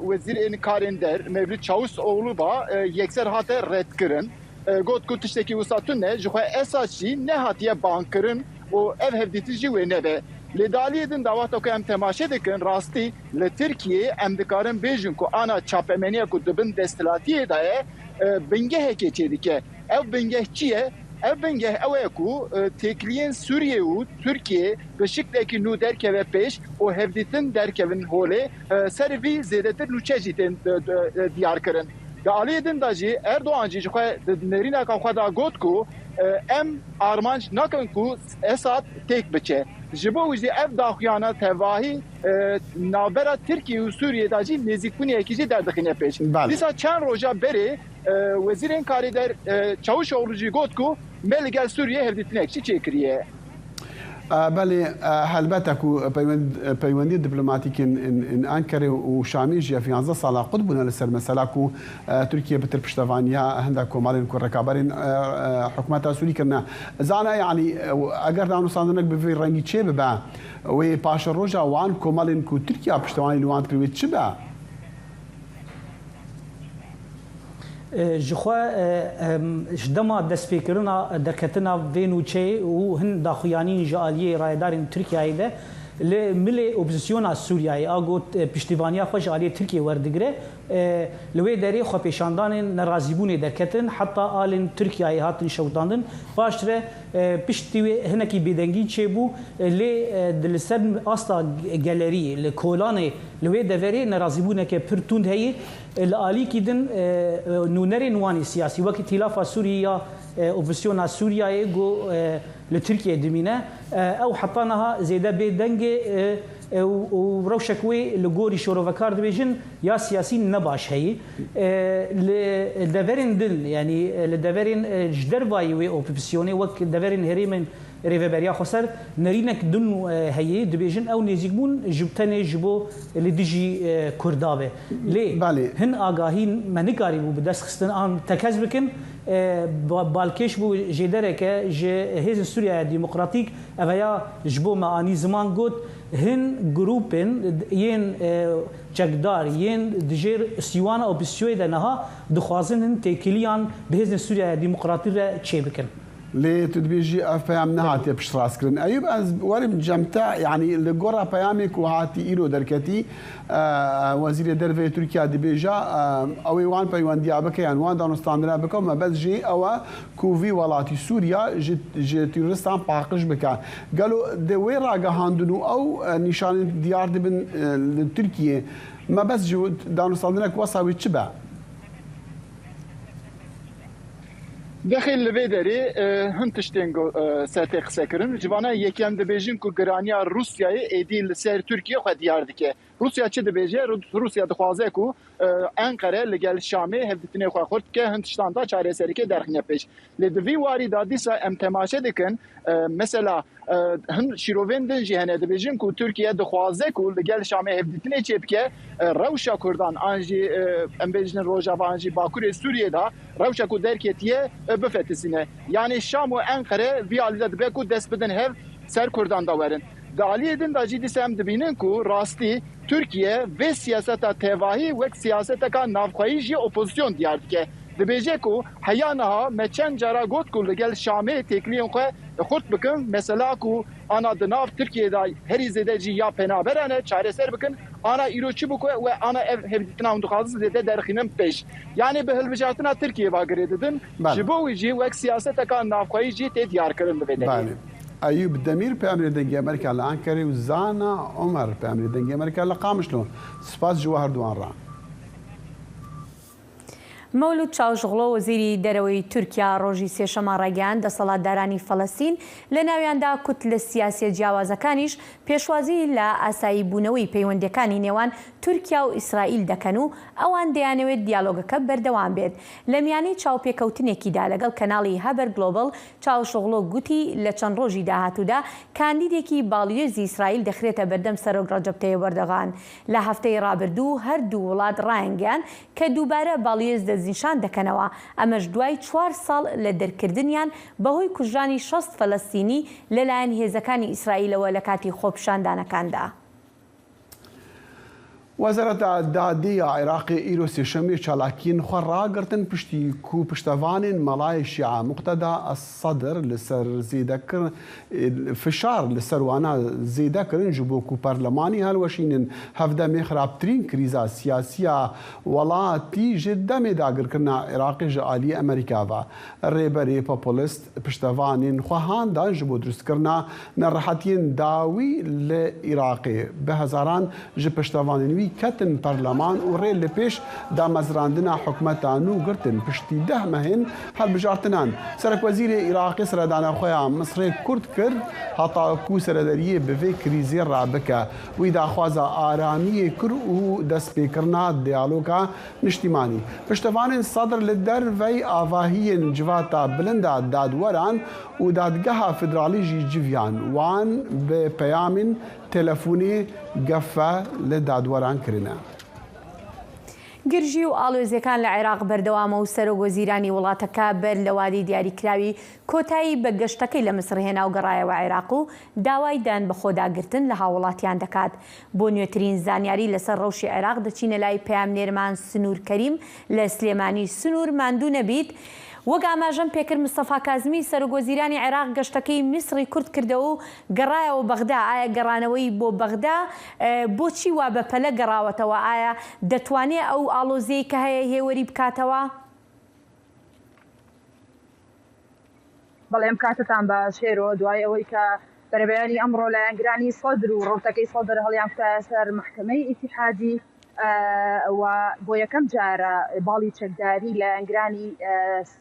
Wezîrên Karên Der Mevlüt Çavuşoglu va yekser hate redkirin. Got ku tiştekî wisa tune, ji xwe Esad jî nehatiye bangkirin û ev hevdîtin jî wê nebe. Lê di aliyê din de wexta ku em temaşe dikin rastî li Tirkiyeyê em dikarin bêjin ku ana çapemeniya ku di bin desthilatiyê de ye bingehekê çêdike. Ev bingeh çi ye? Ev bingeh ew e ku têkiliyên Sûriyê û Tirkiyeyê bi şiklekî nû derkeve pêş û hevdîtin derkevin holê. Serê vî zêdetir nûçe jî tên diyarkirin. Di aliyê din de jî Erdogan jî ji xwe di nêrîneka xwe de got ku em armanc nakin ku Esad têk biçe. Ji bo wî jî ev daxuyana tevahî navbera Tirkiye û Sûriyê de jî nêzîkbûniyekî jî derdixîne pêş. Dîsa çend roja berê Wezîrên Karê Der Çavuşoglu jî got ku me li gel Sûriyê hevdîtinek jî çêkiriye. Belê, helbete ku peywendiyên diplomatîk ên Enqerê û Şamê jî ev 11 sal e qut bûne li ser mesela ku Tirkiye bitir piştevaniya hindek komalên ku rekaberên hikûmeta Sûrî kirine. Zana yanî eger danûstandinek bi vî rengî çêbibe wê paşeroja wan komalên ku Tirkiye piştevanî li wan dikir wê çi be? Ji xwe ji dema destpêkirina derketina vê nûçeyê û hin daxuyanîn ji aliyê rayedarên Tirkiyeyê de. Li milê opozîsyona Sûriyeyê a got piştîvaniya xwe ji aliyê Tirkiyê werdigire, li wê derê xwepêşandanên nerazîbûnê derketin, heta alên Tirkiyeyê hatin şewitandin. Paştre piştî wê hinekî bêdengî çêbû lê di li ser asta gelerî li kolanê li wê deverê nerazîbûneke pir tund heye. Li alîkî din nûnerên wan ê siyasî wek Îtîlafa Sûrî ya Opozîsyona Sûriyeyê ku li Tirkiyeyê dimîne, ew heta niha zêde bê deng e û rewşek wê li gorî şorovekar dibêjin ya siyasî ne baş heye. Li deverên din yanî li deverên ji dervayî wê opozîsyonê wek deverên herêmên Rêveberiya Xweser nerînek din heye dibêjin ew nêzîkbûn ji tenê ji bo li dijî Kurda be. Lê hin agahî me nikarîbû bi dest xistin an tekez bikin. Balkêş bû jêdereke ji Hêzên Sûriyeya Demokratîk ev ya ji bo me anî ziman got, Hin grûpên yên çekdar yên di jêr sîwana opozîsyoyê de niha dixwazin hin têkiliyan bi Hêzên Sûriyeya Demokratîk re çêbikin. Lê tu dibêjî ev peyam nehatiye piştrastkirin. Eyûb ez werim cem te yanî li gora peyamê ku hatî îro derketî Wezîrê Derve yê Tirkiya dibêje ew ê wan peywendiya bike yan wan danûstandina bike û mebest jê ew e ku vî welatî Sûriya ji ji tîroristan paqij bike. Gelo di wê ragihandin û ew nîşanên diyar dibin li Tirkiyê mebest ji danûstandinek wesa wê çi be? Dexê li vê derê hin tiştên ku ser tê qisekirin. Ji vana yekem dibêjin ku giraniya Rûsyayê êdî li ser Tirkiye xwe diyar dike. Rûsya çi dibêje? Rûsya dixwaze ku Enqere li gel Şamê hevdîtinê xwe xurt bike, hin tiştan da çareseriyekê derxîne pêş. Lê di vî warî de dîsa em temaşe dikin mesela Hin şîrovên din jî hene dibêjin ku Tirkiye dixwaze ku li gel Şamê hevdîtinê çêbike, rewşa Kurdan an jî em bêjin Rojava an jî Bakurê Sûriyê de rewşa ku derketiye bifetisîne. Yanî Şam û Enqere vî alî de dibe ku dest bidin hev ser Kurdan de werin. Di aliyê din de jî dîsa em dibînin ku rastî Tirkiye vê siyaseta tevahî wek siyaseteka navxweyî jî opozîsyon diyar dike. Dibêje ku heya niha me çend cara got ku li gel Şamê têkiliyên xwe xurt bikin, mesela ku ana di nav Tirkiyeyê de herî zêde jî ya penaberan e çareser bikin, ana îro çi bû ku we ana ev hevdîtina hûn dixwazin zêde derxînin pêş. Yanî bi hilbijartina Tirkiyeyê ve girê didin, ji bo wî jî wek siyaseteka navxweyî jî tê diyarkirin li vê derê. Belê. Eyûb Demîr peyamnêrê Dengê Amerîka li Enqerê û Zana Omer peyamnêrê Dengê Amerîka li Qamişlo. Spas ji we herduwan re. مەولود چاوشغڵۆ وەزیری دەرەوەی تورکیا ڕۆژی سێشەممە ڕایگەیاند، دەسەڵاتدارانی فەلەستین لەناویاندا کوتلە سیاسیە جیاوازەکانیش پێشوازی لە ئاسایی بوونەوەی پەیوەندیەکانی نێوان تورکیا و ئیسرائیل دەکەن و ئەوان دەیانەوێت دیالۆگەکە بەردەوام بێت. لە میانەی چاوپێکەوتنێکیدا لەگەڵ کەناڵی هابەر گلۆبەڵ چاوشئۆغلۆ گوتی لە چەند ڕۆژی داهاتوودا کاندیدێکی باڵیۆزی ئیسرائیل دەخرێتە بەردەم سەرۆک ڕەجەب تەیب ئەردۆغان. لە هەفتەی ڕابردوو هەردوو وڵات ڕایانگەیاند کە دووبارە باڵیۆز دەستنیشان دەکەنەوە، ئەمەش دوای چوار ساڵ لە دەرکردنیان بەهۆی کوژرانی 60 فەلەستینی لەلایەن هێزەکانی ئیسرائیلەوە لە کاتی خۆپیشاندانەکاندا. Wezareta Dadê ya Iraqê îro Sêşemê çalakiyên xwe ragirtin piştî ku piştevanên melayê Şîa Muqteda Es-Sedr li ser zêdekirin fişar li ser wana zêde kirin ji bo ku perlemanî hilweşînin hevdemê xirabtirîn krîza siyasî ya welatî ji demê dagirkirina Iraqê ji aliyê Amerîka ve. Rêberê populist Piştevanên xwe han dan ji bo dirustkirina nerehetiyên dawî li Iraqê. Bi hezaran ji piştevanên wî ketin perleman û rê li pêş damezrandina hikûmeta nû girtin. Piştî deh mehên hilbijartinan, Serokwezîrê Iraqê seredana xwe ya Misrê kurt kir heta ku serederiyê bi vê krîzê re bike. Wî daxwaza aramiyê kir û destpêkirina diyaloga Niştîmanî, Piştevanên Sadr li dervey avahiyên Civata Bilind a Dadweran û Dadgeha Federalî jî civiyan. Wan bi peyamên telefonê gefe li dadweran kirine. گرژی و ئاڵۆزییەکان لە عێراق بەردەوامە و سەرۆک وەزیرانی وڵاتەکە بەر لە وادەی دیاریکراوی کۆتایی بە گەشتەکەی لە میسر هێنا و گەڕایەوە عێراق و داوای دان بەخۆداگرتن لە هاووڵاتیان دەکات. بۆ نوێترین زانیاری لەسەر ڕەوشی عێراق دەچینە لای پەیامنێرمان سنوور کەریم لە سلێمانی. سنوور ماندوو نەبیت. وەک ئاماژەم پێکرد مستەفا کازمی سەرۆک وەزیرانی عێراق گەشتەکەی میسڕی کورت کردەوە و گەڕایەوە بەغدا، ئایا گەڕانەوەی بۆ بەغدا بۆچی وا بەپەلە گەڕاوەتەوە، ئایا دەتوانێ ئەو ئاڵۆزیەی کە هەیە هێوەری بکاتەوە؟ بەڵێ ئەم کاتەتان باش هێرۆ، دوای ئەوەی کە بەرەبەیانی ئەمڕۆ لایەنگرانی سەدر و ڕەوتەکەی سەدر هەڵیانکوتایە سەر مەحکەمەی ئیتیحادی و بۆ یەکەم جارە باڵی چەکداری لایەنگرانی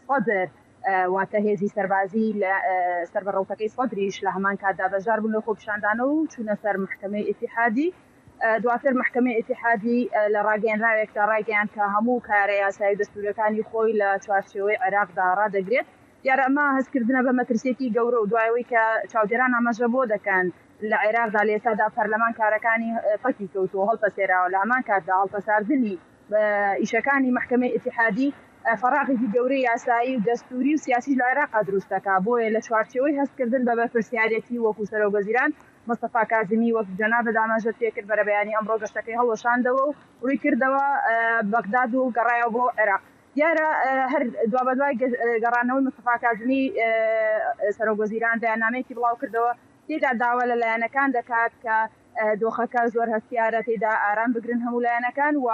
سەدر واتە هێزی سەربازی سەر بە ڕەوتەکەی سەدریش لە هەمان کاتدا بەشدار بوون لەو خۆپیشاندانە و چوونە سەر مەحکەمەی ئیتیحادی. دواتر مەحکەمەی ئیتیحادی لە ڕاگەیەنراوێکدا ڕایگەیاند کە هەموو کارە یاسایی و دەستوورییەکانی خۆی لە چوارچێوەی عێراقدا ڕادەگرێت. دیارە ئەمە هەستکردنە بە مەترسییەکی گەورە و دوای ئەوەی کە چاودێران ئاماژە بۆ دەکەن لە عێراقدا لە ئێستادا پەرلەمان کارەکانی پەکی کەوتووە و هەڵپەسێراوە، لە هەمان کاتدا هەڵپەساردنی ئیشەکانی مەحکەمەی ئیتیحادی فەراغێکی گەورەی یاسایی و دەستووری و سیاسیش لە عێراقا دروست دەکات، بۆیە لە چوارچێوەی هەستکردن بە بەرپرسیارێتی وەکو سەرۆکوەزیران مستەفا کازمی وەک جەنابت ئاماژەت پێکرد بەرەبەیانی ئەمڕۆ گەشتەکەی هەڵوەشاندەوە و ڕووی کردەوە بەغداد و گەڕایەوە بۆ عێراق. دیارە هەر دوابەدوای گەڕانەوەی مستەفا کازمی سەرۆکوەزیران بەیاننامەیەکی بڵاوکردەوە تێیدا داوا لە لایەنەکان دەکات کە دۆخەکە زۆر هەستیارە تێیدا ئارام بگرن هەموو لایەنەکان و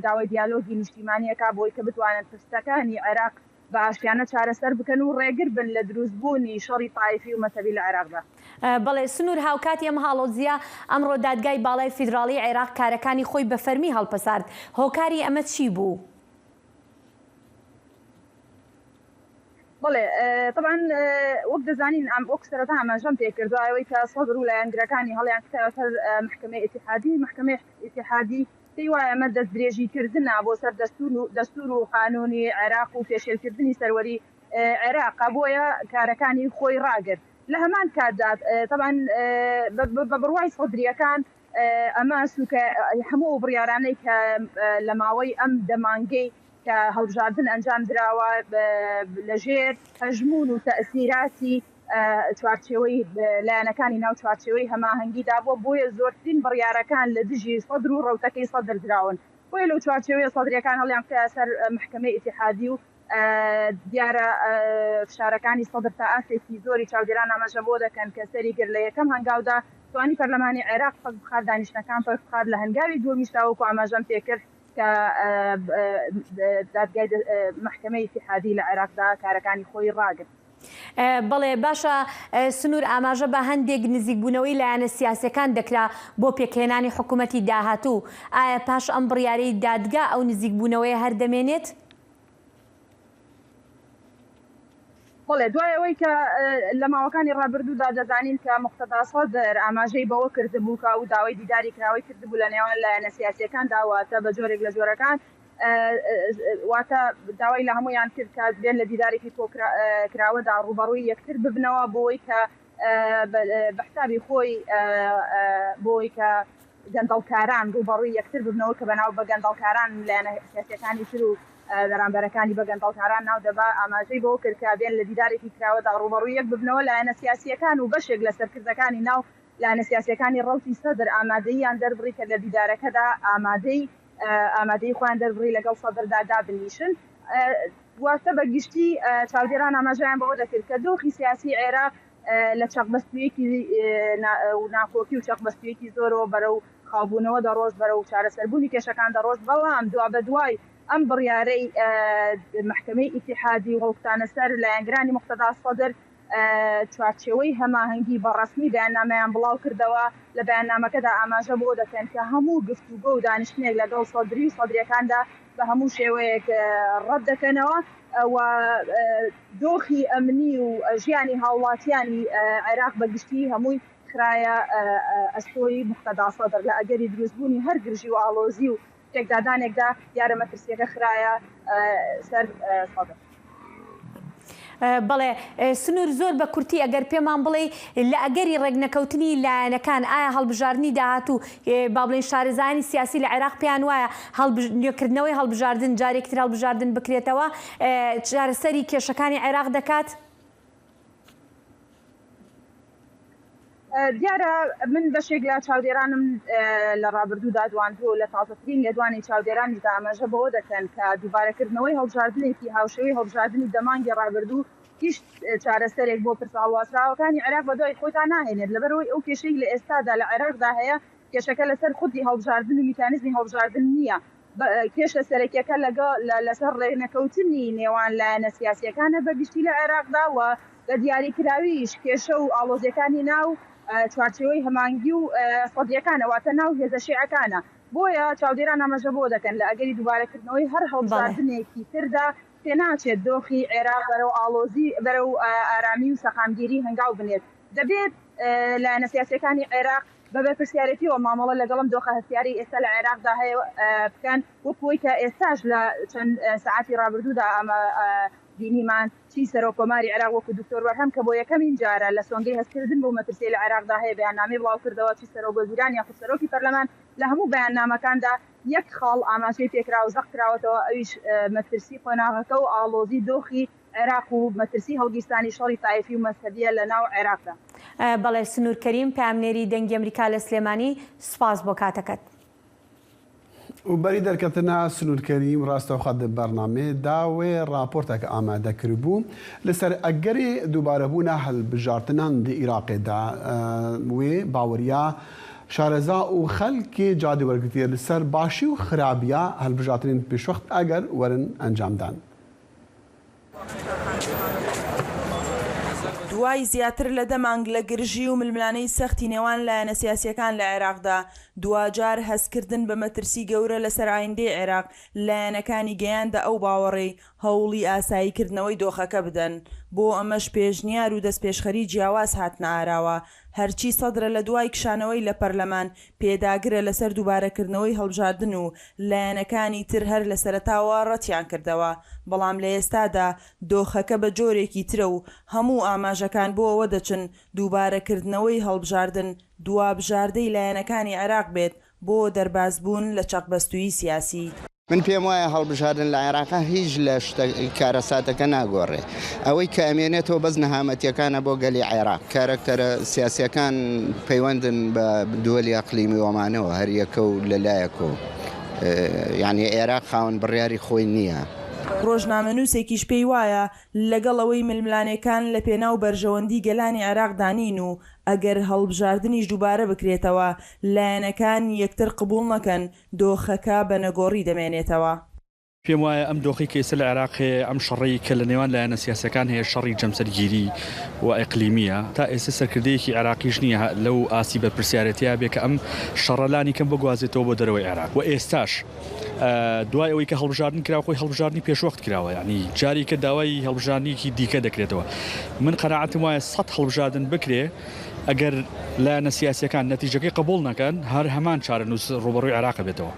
داوای دیالۆگی نیشتیمانی ئەکا بۆی کە بتوانن پرسەکانی عێراق بە ئاشتیانە چارەسەر بکەن و ڕێگر بن لە دروستبوونی شەڕی تایفی و مەزهەبی لە عێراقدا. بەڵێ سنوور هاوکاتی ئەم هاڵۆزییە، ئەمڕۆ دادگای باڵای فیدراڵیی عێراق کارەکانی خۆی بە فەرمی هەڵپەسارد، هۆکاری ئەمە چی بوو؟ بەڵێ تەبعەن وەک دەزانین وەک سەرەتا ئاماژەم پێکرد دوای ئەوەی کە سەدر و لایەنگرەکانی هەڵیان کوتایە سەر مەحکەمەی ئیتیحادی، مەحکەمەی ئیتیحادی پێی وایە ئەمە دەستدرێژیکردنە بۆ سەر دەستوور و قانوونی عێراق و پێشێلکردنی سەروەری عێراقە، بۆیە کارەکانی خۆی ڕاگرت. لە هەمان کاتدا تەبعەن بە بڕوای سەدرییەکان ئەمە سووکە هەموو ئەو بڕیارانەی کە لە ماوەی ئەم دە مانگەی کە هەڵبژاردن ئەنجام دراوە لەژێر هەژموون و تەئسیراتی چوارچێوەی لایەنەکانی ناو چوارچێوەی هەماهەنگیدا بووە، بۆیە زۆرترین بڕیارەکان لە دژی سەدر و ڕەوتەکەی سەدر دراون. بۆیە لەو چوارچێوەیە سەدرییەکان هەڵیانکوتایە سەر مەحکەمەی ئیتیحادی و دیارە فشارەکانی سەدر تا ئاستێکی زۆری چاودێران ئاماژە بۆ دەکەن کە سەری گرت لە یەکەم هەنگاودا توانی پەرلەمانی عێراق پەک بخات، دانیشتنەکان پەک بخات، لە هەنگاوی دووەمیشدا وەکو ئاماژەم پێکرد کە دادگای مەحکەمەی ئیتیحادی لە عێراقدا کارەکانی خۆی ڕاگرت. بەڵێ باشە سنور ئاماژە بە هەندێک نزیکبوونەوەی لایەنە سیاسیەکان دەکرا بۆ پێکهێنانی حکومەتی داهاتوو، ئایا پاش ئەم بڕیارەی دادگا ئەو نزیکبوونەوەیە هەر دەمێنێت؟ بەڵێ دوای ئەوەی کە لە ماوەکانی ڕابردوودا دەزانین کە موقتەدا سەدر ئاماژەی بەوە کردبوو کە ئەو داوای دیداری کراوەی کردبوو لە نێوان لایەنە سیاسیەکاندا واتە بە جۆرێک لە جۆرەکان واتە داوای لە هەموویان کرد کە بێن لە دیدارێکی کۆکراوەدا ڕووبەڕووی یەکتر ببنەوە بۆی کە بە حسابی خۆی بۆی کە گەندەڵکاران ڕووبەڕووی یەکتر ببنەوە کە بەناو بە گەندەڵکاران لایەنە سیاسیەکانی تر و بەرامبەرەکانی بە گەندەڵکاران ناو دەبا ئاماژەی بەوە کرد کە بێن لە دیدارێکی کراوەدا ڕووبەڕووی یەک ببنەوە لایەنە سیاسیەکان و بەشێک لە سەرکردەکانی ناو لایەنە سیاسیەکانی ڕەوتی سەدر ئامادەییان دەربڕی کە لە دیدارەکەدا ئامادەی ئامادەیی خۆیان دەربڕی لەگەڵ سەدردا دابنیشن. واتە بە گشتی چاودێران ئاماژەیان بەوە دەکرد کە دۆخی سیاسی عێراق لە چەقبەستوویەکی و ناکۆکی و چەقبەستوویەکی زۆرەوە بەرەو خاوبوونەوە دەڕۆشت، بەرەو چارەسەربوونی کێشەکان دەڕۆشت، بەڵام دوابەدوای ئەم بڕیارەی مەحکەمەی ئیتیحادی و هەڵکوتانە سەر لایەنگرانی موقتەدا سەدر، چوارچێوەی هەماهەنگی بە ڕەسمی بەیاننامەیان بڵاوکردەوە، لە بەیاننامەکەدا ئاماژە بەوە دەکەن کە هەموو گفتوگۆ و دانیشتنێک لەگەڵ سەدری و سەدرییەکاندا بە هەموو شێوەیەک ڕەت دەکەنەوە و دۆخی ئەمنی و ژیانی هاوڵاتیانی عێراق بە گشتی هەمووی خرایە ئەستۆی موقتەدا سەدر لە ئەگەری دروستبوونی هەر گرژی و ئاڵۆزی و پێکدادانێکدا دیارە مەترسییەکە خرایە سەر سەدر. بەڵێ سنور زۆر بە کورتی ئەگەر پێمان بڵێی لە ئەگەری ڕێکنەکەوتنی لایەنەکان ئایا هەڵبژاردنی داهاتوو با بڵێین شارەزایانی سیاسی لە عێراق پێیان وایە نوێکردنەوەی هەڵبژاردن جارێکی تر هەڵبژاردن بکرێتەوە چارەسەری کێشەکانی عێراق دەکات؟ دیارە من بەشێک لە چاودێرانم لە ڕابردوودا دواندووە و لە تازەترین لێدوانی چاودێرانیشدا ئاماژە بەوە دەکەن کە دووبارەکردنەوەی هەڵبژاردنێکی هاوشێوەی هەڵبژاردنی دە مانگی ڕابردوو هیچ چارەسەرێک بۆ پرسە هەڵواسراوەکانی عێراق بەدوای خۆیدا ناهێنێت لەبەرئەوەی ئەو کێشەی لە ئێستادا لە عێراقدا هەیە کێشەکە لەسەر خودی هەڵبژاردن و میکانیزمی هەڵبژاردن نییە کێشە سەرەکیەکە لەگەڵ لەسەر ڕێکنەکەوتنی نێوان لایەنە سیاسیەکانە بە گشتی لە عێراقدا و بە دیاریکراویش کێشە و ئاڵۆزیەکانی ناو چوارچێوەی هەمانگی و سەدیەکانە واتە ناو هێزە شیعەکانە. بۆیە چاودێران ئاماژە بەوە دەکەن لە ئەگەری دووبارەکردنەوەی هەر هەڵبژاردنێکی تردا پێناچێت دۆخی عێراق بەرەو ئاڵۆزی بەرەو ئارامی و سەقامگیری هەنگاو بنێت. دەبێت لایەنە سیاسیەکانی عێراق بە بەرپرسیارێتیەوە مامەڵە لەگەڵ ئەم دۆخە هەستیارەی ئێستا لە عێراقدا هەیە بکەن، وەک ئەوەی کە ئێستاش لە چەند سەعاتی ڕابردوودا ئەمە بینیمان، چی سەرۆک کۆماری عێراق وەکو دکتۆر بەرهەم کە بۆ یەکەمین جارە لە سۆنگەی هەستکردن بەو مەترسیەی لە عێراقدا هەیە بەیاننامەی بڵاوکردەوە، چی سەرۆک وەزیران یاخود سەرۆکی پەرلەمان لە هەموو بەیاننامەکاندا یەک خاڵ ئاماژەی پێکرا و زەق کراوەتەوە ئەویش مەترسی قۆناغەکە و ئاڵۆزی دۆخی عێراق و مەترسی هەڵگیرسانی شەڕی تایفی و مەزهەبیە لە ناو عێراقدا. بەڵێ سنوور کەریم، پەیامنێری دەنگی ئەمریکا لە سلێمانی، سوپاس بۆ کاتەکەت. و بەری دەرکەتنا سنوور کەریم ڕاستەوخە دە بەرنامەێ دا وێ ڕاپۆرتەک ئامادە کربوو لە سەر ئەگەرێ دووبارەبوونا هەلبژارتنان دە ئیراقێ دا وێ باوەریا شارەزا و خەلکێ جادێ وەرگرتیە لە سەر باشی و خرابیا هەلبژارتنێن پێشوەخت ئەگەر وەرن ئەنجامدان. دوای زیاتر لە دە مانگ لە گرژی و ململانێی سەختی نێوان لایەنە سیاسییەکان لە عێراقدا، دواجار هەستکردن بە مەترسی گەورە لەسەر ئایندەی عێراق، لایەنەکانی گەیاندە ئەو باوەڕەی هەوڵی ئاساییکردنەوەی دۆخەکە بدەن، بۆ ئەمەش پێشنیار و دەستپێشخەری جیاواز هاتنە ئاراوە، هەرچی سەدرە لە دوای کشانەوەی لە پەرلەمان پێداگرە لەسەر دووبارەکردنەوەی هەڵبژاردن و لایەنەکانی تر هەر لە سەرەتاوە ڕەتیان کردەوە، بەڵام لە ئێستادا دۆخەکە بە جۆرێکی ترە و هەموو ئاماژەکان بۆ ئەوە دەچن دووبارەکردنەوەی هەڵبژاردن دوا بژاردەی لایەنەکانی عێراق بێت بۆ دەربازبوون لە چەقبەستوویی سیاسی. من پێم وایە هەڵبژاردن لە عێراقا هیچ لە شتە کارەساتەکە ناگۆڕێ. ئەوەی کە ئەمێنێتەوە بەس نەهامەتیەکانە بۆ گەلی عێراق. کارەکتەرە سیاسیەکان پەیوەندن بە دووەلی ئەقلیمی وەمانەوە هەر یەکە و لە لایەک و یانی عێراق خاوەن بڕیاری خۆی نییە. ڕۆژنامەنووسێکیش پێی وایە، لەگەڵ ئەوەی ململانێکان لەپێناو بەرژەوەندی گەلانی عێراقدا نین و ئەگەر هەڵبژاردنیش دووبارە بکرێتەوە، لایەنەکان یەکتر قبوڵ نەکەن، دۆخەکە بە نەگۆڕی دەمێنێتەوە. پێم وایە ئەم دۆخەی کە ئێستا لە عێراق هەیە، ئەم شەڕەی کە لە نێوان لایەنە سیاسییەکان هەیە، شەڕی جەمسەرگیری و ئیقلیمییە. تا ئێستا سەرکردەیەکی عێراقیش نییە لەو ئاستی بەرپرسیارێتییە بێ کە ئەم شەڕە لانی کەم بگوازێتەوە بۆ دەرەوەی عێراق و ئێستاش دوای ئەوەی کە هەڵبژاردن کرا خۆی هەڵبژاردنی پێشوەخت کراوە یانی جارێکە داوای هەڵبژاردنێکی دیکە دەکرێتەوە. من قەناعەتم وایە سەت هەڵبژاردن بکرێ، ئەگەر لایەنە سیاسییەکان نەتیجەکەی قبوڵ نەکەن، هەر هەمان چارەنووس ڕووبەڕووی عێراق ئەبێتەوە.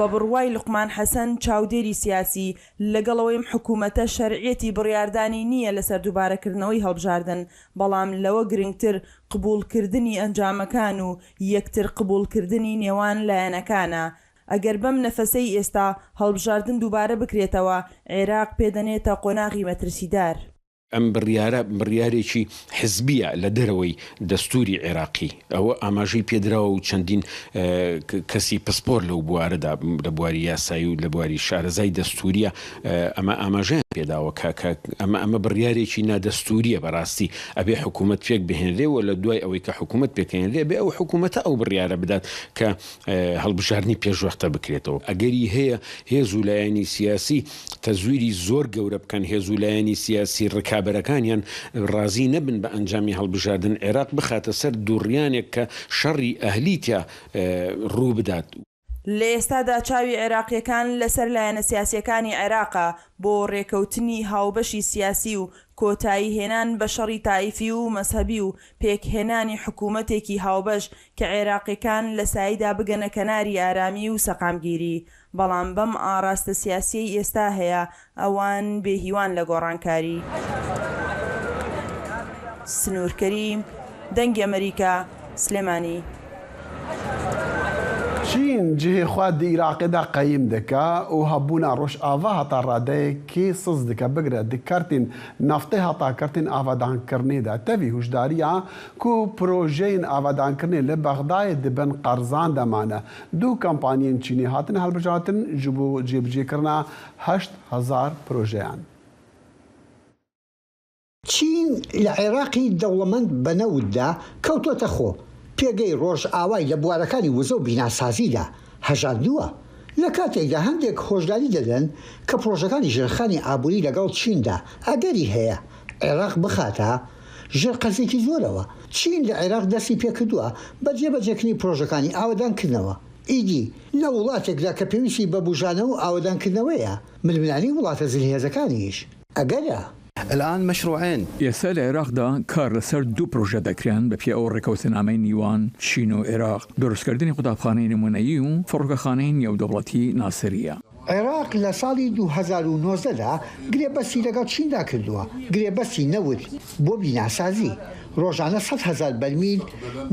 بە بڕوای لوقمان حەسەن، چاودێری سیاسی، لەگەڵ ئەوەی ئەم حکومەتە شەرعیەتی بڕیاردانی نییە لەسەر دووبارەکردنەوەی هەڵبژاردن، بەڵام لەوە گرنگتر قبوڵکردنی ئەنجامەکان و یەکتر قبوڵکردنی نێوان لایەنەکانە. ئەگەر بەم نەفەسەی ئێستا هەڵبژاردن دووبارە بکرێتەوە، عێراق پێدەنێتە قۆناغی مەترسیدار. ئەم بڕیارە بڕیارێکی حزبییە لە دەرەوەی دەستووری عێراقی، ئەوە ئاماژەی پێدراوە و چەندین کەسی پسپۆر لەو بوارەدا لە بواری یاسایی و لە بواری شارەزای دەستووریە ئەمە ئاماژەیان پێداوە کە کە ئەمە ئەمە بڕیارێکی نادەستووریە بەڕاستی ئەبێ حکوومەت پێک بهێنرێ و لە دوای ئەوەی کە حکوومەت پێکهێنرێ ئەبێ ئەو حکوومەتە ئەو بڕیارە بدات کە هەڵبژاردنی پێشوەختە بکرێتەوە. ئەگەری هەیە هێز و لایەنی سیاسی تەزویری زۆر گەورە بکەن، هێز و لایەنی سیاسی ڕکابەرەکانیان ڕازی نەبن بە ئەنجامی هەڵبژاردن، عێراق بخاتە سەر دووڕیانێک کە شەڕی ئەهلی تیا ڕوو بدات. لە ئێستادا چاوی عێراقییەکان لەسەر لایەنە سیاسییەکانی عێراقە بۆ رێکەوتنی هاوبەشی سیاسی و کۆتایی هێنان بە شەڕی تائیفی و مەزهەبی و پێکهێنانی حکومەتێکی هاوبەش کە عێراقییەکان لە سایدا بگەنە کەناری ئارامی و سەقامگیری، بەڵام بەم ئاڕاستە سیاسییەی ئێستا هەیە، ئەوان بێ هیوان لە گۆڕانکاری. سنوور کەریم، دەنگی ئەمەریکا، سلێمانی. چین cihê xwe di Iraqê de qeyim dike û hebûna Rojava heta radeyekê siz dike bigire di kertên naftê heta kertên avadankirinê de tevî huşdariya ku projeyên avadankirinê li Bexdayê di bin qerzan de mane. Du kampaniyên Çînê hatine hilbijartin ji bo cêbicêkirina 8000 projeyan. چین لە عێراقی دەوڵەمەند بە نەوتدا کەوتووەتە خۆ، پێگەی ڕۆژئاوای لە بوارەکانی وزە و بیناسازیدا هەژاندووە، لە کاتێکدا هەندێک هۆشداری دەدەن کە پڕۆژەکانی ژێرخانی ئابووری لەگەڵ چیندا ئەگەری هەیە عێراق بخاتە ژێر قەرزێکی زۆرەوە. چین لە عێراق دەستی پێکردووە بە جێبەجێکردنی پڕۆژەکانی ئاوەدانکردنەوە، ئیدی لە وڵاتێکدا کە پێویستی بە بوژانەوە و ئاوەدانکردنەوەیە، ململانێی وڵاتە زلهێزەکانیش ئەگەرە. الان مشروعین. ئێستا لە عێراقدا کار لەسەر دوو پرۆژە دەکرێن بەپێی ئەو ڕێکەوتنامەی نیوان چین و عێراق، دروستکردنی قوتابخانەی نمونەیی و فڕۆکەخانەی نێودەوڵەتی ناسریە. عێراق لە ساڵی 2019 دا گرێبەستی لەگەڵ چیندا کردووە، گرێبەستی نەوت بۆ بیناسازی، ڕۆژانە 100,000 بەرمیل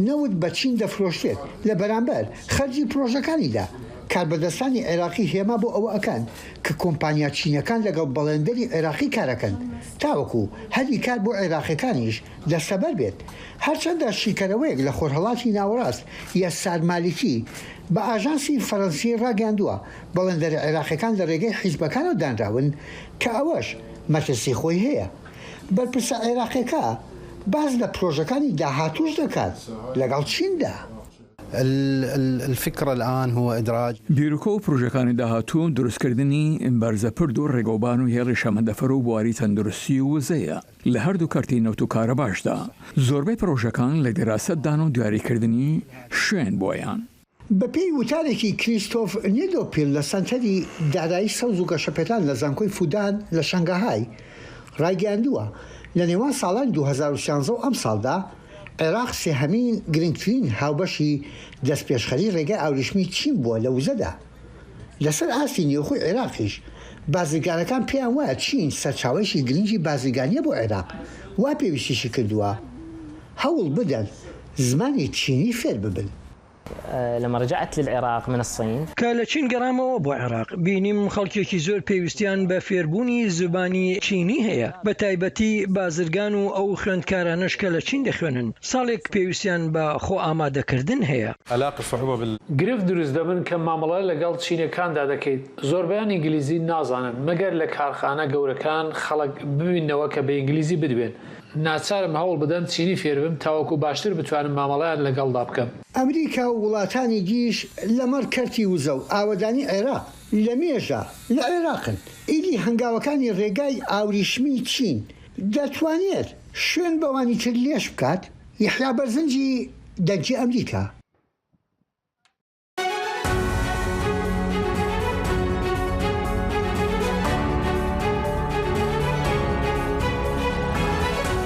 نەوت بە چین دەفرۆشرێت لە بەرامبەر خەرجی پرۆژەکانیدا. کاربەدەستانی عێراقی هێما بۆ ئەوە ئەکەن کە کۆمپانیا چینەکان لەگەڵ بەڵێندەری عێراقی کارەکەن تاوەکو هەلی کار بۆ عێراقیەکانیش دەستەبەر بێت. هەرچەندە شیکەرەوەیەک لە خۆرهەڵاتی ناوەڕاست یەسار مالیکی بە ئاژانسی فەرەنسی ڕاگەیاندووە بەڵێندەرە عێراقیەکان لە ڕێگەی حیزبەکانەوە دانراون کە ئەوەش مەترسی خۆی هەیە. بەرپرسە عێراقیەکە باس لە پرۆژەکانی داهاتووش دەکات لەگەڵ چیندا. الفکرە الان هو ادراج. بیرۆکە و پرۆژەکانی داهاتوو دروستکردنی بەرزەپرد و ڕێگەوبان و هێڵی شەمەندەفەر و بواری تەندروستی و وزەیە لە هەردوو کەرتی نەوت و کارەباشدا. زۆربەی پرۆژەکان لە دیراسەتدان و دیاریکردنی شوێن بۆیان. بەپێی وتارێکی کریستۆف نێدۆپیل لە سەنتەری دارایی سەوز و گەشەپێدان لە زانکۆی فودان لە شەنگەهای ڕایگەیاندووە، لە نێوان ساڵانی 2013 و ئەمساڵدا عێراق سێهەمین گرنگترین هاوبەشی دەستپێشخەری ڕێگای ئاوریشمی چین بووە لە وزەدا. لەسەر ئاستی نێوخۆی عێراقیش، بازرگانەکان پێیان وایە چین سەرچاوەیەکی گرنگی بازرگانییە بۆ عێراق، وا پێویستیشی کردووە هەوڵ بدەن زمانی چینی فێر ببن. لما رجعت للعراق من الصين. کە لە چین گەڕامەوە بۆ عێراق، بینیم خەڵکێکی زۆر پێویستیان بە فێربوونی زبانی چینی هەیە، بە تایبەتی بازرگان و ئەو خوێندکارانەش کە لە چین دەخوێنن، ساڵێک پێویستیان بە خۆئامادەکردن هەیە. گرفت دروست دەبن کە مامەڵە لەگەڵ چینەکاندا دەکەیت، زۆربەیان ئینگلیزی نازانن، مەگەر لە کارخانە گەورەکان خەڵک ببیننەوە کە بە ئینگلیزی بدوێن. ناچارم هەوڵ بدەم چینی فێربم تاوەکو باشتر بتوانم مامەڵەیان لەگەڵدا بکەم. ئەمریکا و وڵاتانی دیش لەمەڕ کەرتی وزە و ئاوەدانی عێراق لە مێژە لە عێراقن. ئیدی هەنگاوەکانی ڕێگای ئاوریشمی چین دەتوانێت شوێن بەوانی تر لێژ بکات؟ یەحیا بەرزنجی، دەنگی ئەمریکا.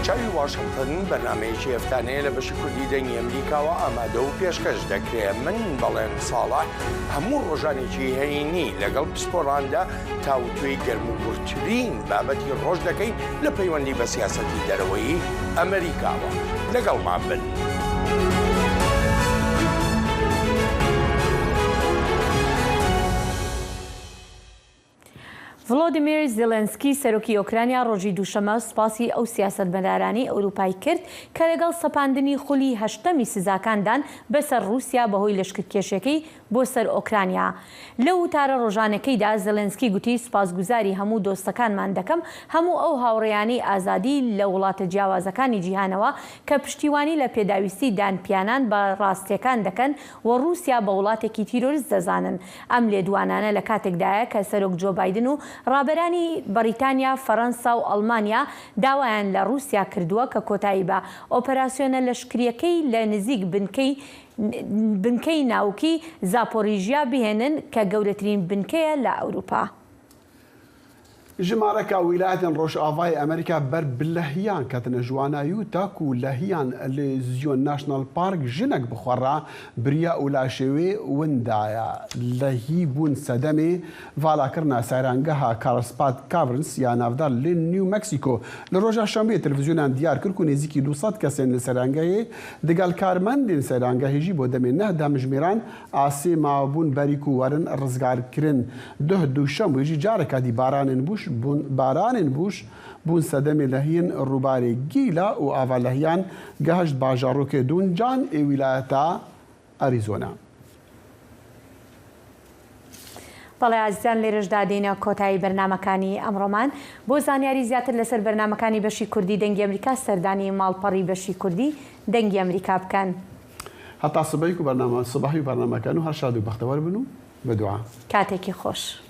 چاوی واشنگتن بەرنامەیەکی هەفتانەیە لە بەشی کوردی دەنگی ئەمریکاوە ئامادە و پێشکەش دەکرێ من بەڵێن ساڵح هەموو ڕۆژانێکی هەینی لەگەڵ پسپۆڕاندا تاوتوێی گەرم و گوڕترین بابەتی ڕۆژ دەکەین لە پەیوەندی بە سیاسەتی دەرەوەیی ئەمریکاوە. لەگەڵمان بن. ڤلۆدیمیر زێلێنسکی، سەرۆکی ئۆکرانیا ڕۆژی دووشەممە سوپاسی ئەو سیاسەتمەدارانەی ئەوروپای کرد کە لەگەڵ سەپاندنی خولی هەشتەمی سزاکاندان بەسەر ڕووسیا بەهۆی لەشکرکێشیەکەی بۆ سەر ئۆکرانیا. لەو وتارە ڕۆژانەکەیدا زێلێنسکی گوتی سوپاسگوزاری هەموو دۆستەکانمان دەکەم، هەموو ئەو هاوڕێیانەی ئازادی لە وڵاتە جیاوازەکانی جیهانەوە کە پشتیوانی لە پێداویستی دانپیانان بە ڕاستیەکان دەکەن و ڕووسیا بە وڵاتێکی تیرۆرست دەزانن. ئەم لێدوانانە لە کاتێکدایە کە سەرۆک جۆ بایدن و ڕابەرانی بەڕیتانیا، فەرەنسا و ئەڵمانیا داوایان لە ڕووسیا کردووە کە کۆتایی بە ئۆپەراسیۆنە لەشکرییەکەی لە نزیک بنکەی بنکەی ناوکی زاپۆریژیا بهێنن کە گەورەترین بنکەیە لە ئەوروپا. ژمارەکا ویلایەتێن ڕۆژئاڤای ئەمریکا بەر ب لەهیان کەتنە ژوانا یوتا کو لەهیان ل زیۆن ناشناڵ پارک ژنەک بخوەڕا بریا و لاشێ وێ وندایە. لەهی بوون سەدەمێ ڤالاکرنا سەیرانگەها کارلسباد کاڤرنس یا ناڤدار ل نیو مەکسیکۆ. لە ڕۆژا شەمبێ تلڤزیۆنان دیار کرد کو نێزیکی 200 کەسێن ل سەیرانگەهێ دگەل کارمەندێن سەیرانگەهێ ژی بۆ دەمێ نەه دەمژمێران ئاسێ ماوەبوون بەری کو وەرن ڕزگارکرن. دوه دووشەموێ ژی جارەکا دی بارانێن بوش بوون بارانێن بوش بوون سەدەمێ لەهیێن ڕووبارێ گیلا و ئاڤا لەهیان گەهشت باژاڕۆکێ دونجان ئێ ویلایەتا ئەریزۆنا. بەڵێ ئازیزان لێرەشدا دێینە کۆتایی بەرنامەکانی ئەمڕۆمان. بۆ زانیاری زیاتر لەسەر بەرنامەکانی بەشی کوردی دەنگی ئەمریکا سەردانی ماڵپەڕی بەشی کوردی دەنگی ئەمریکا بکەن. هەتا سبەی و بەرنامە سبەی و بەرنامەکان و هەر شاد و بەختەوەر بن و بە دوعا. کاتێکی خۆش.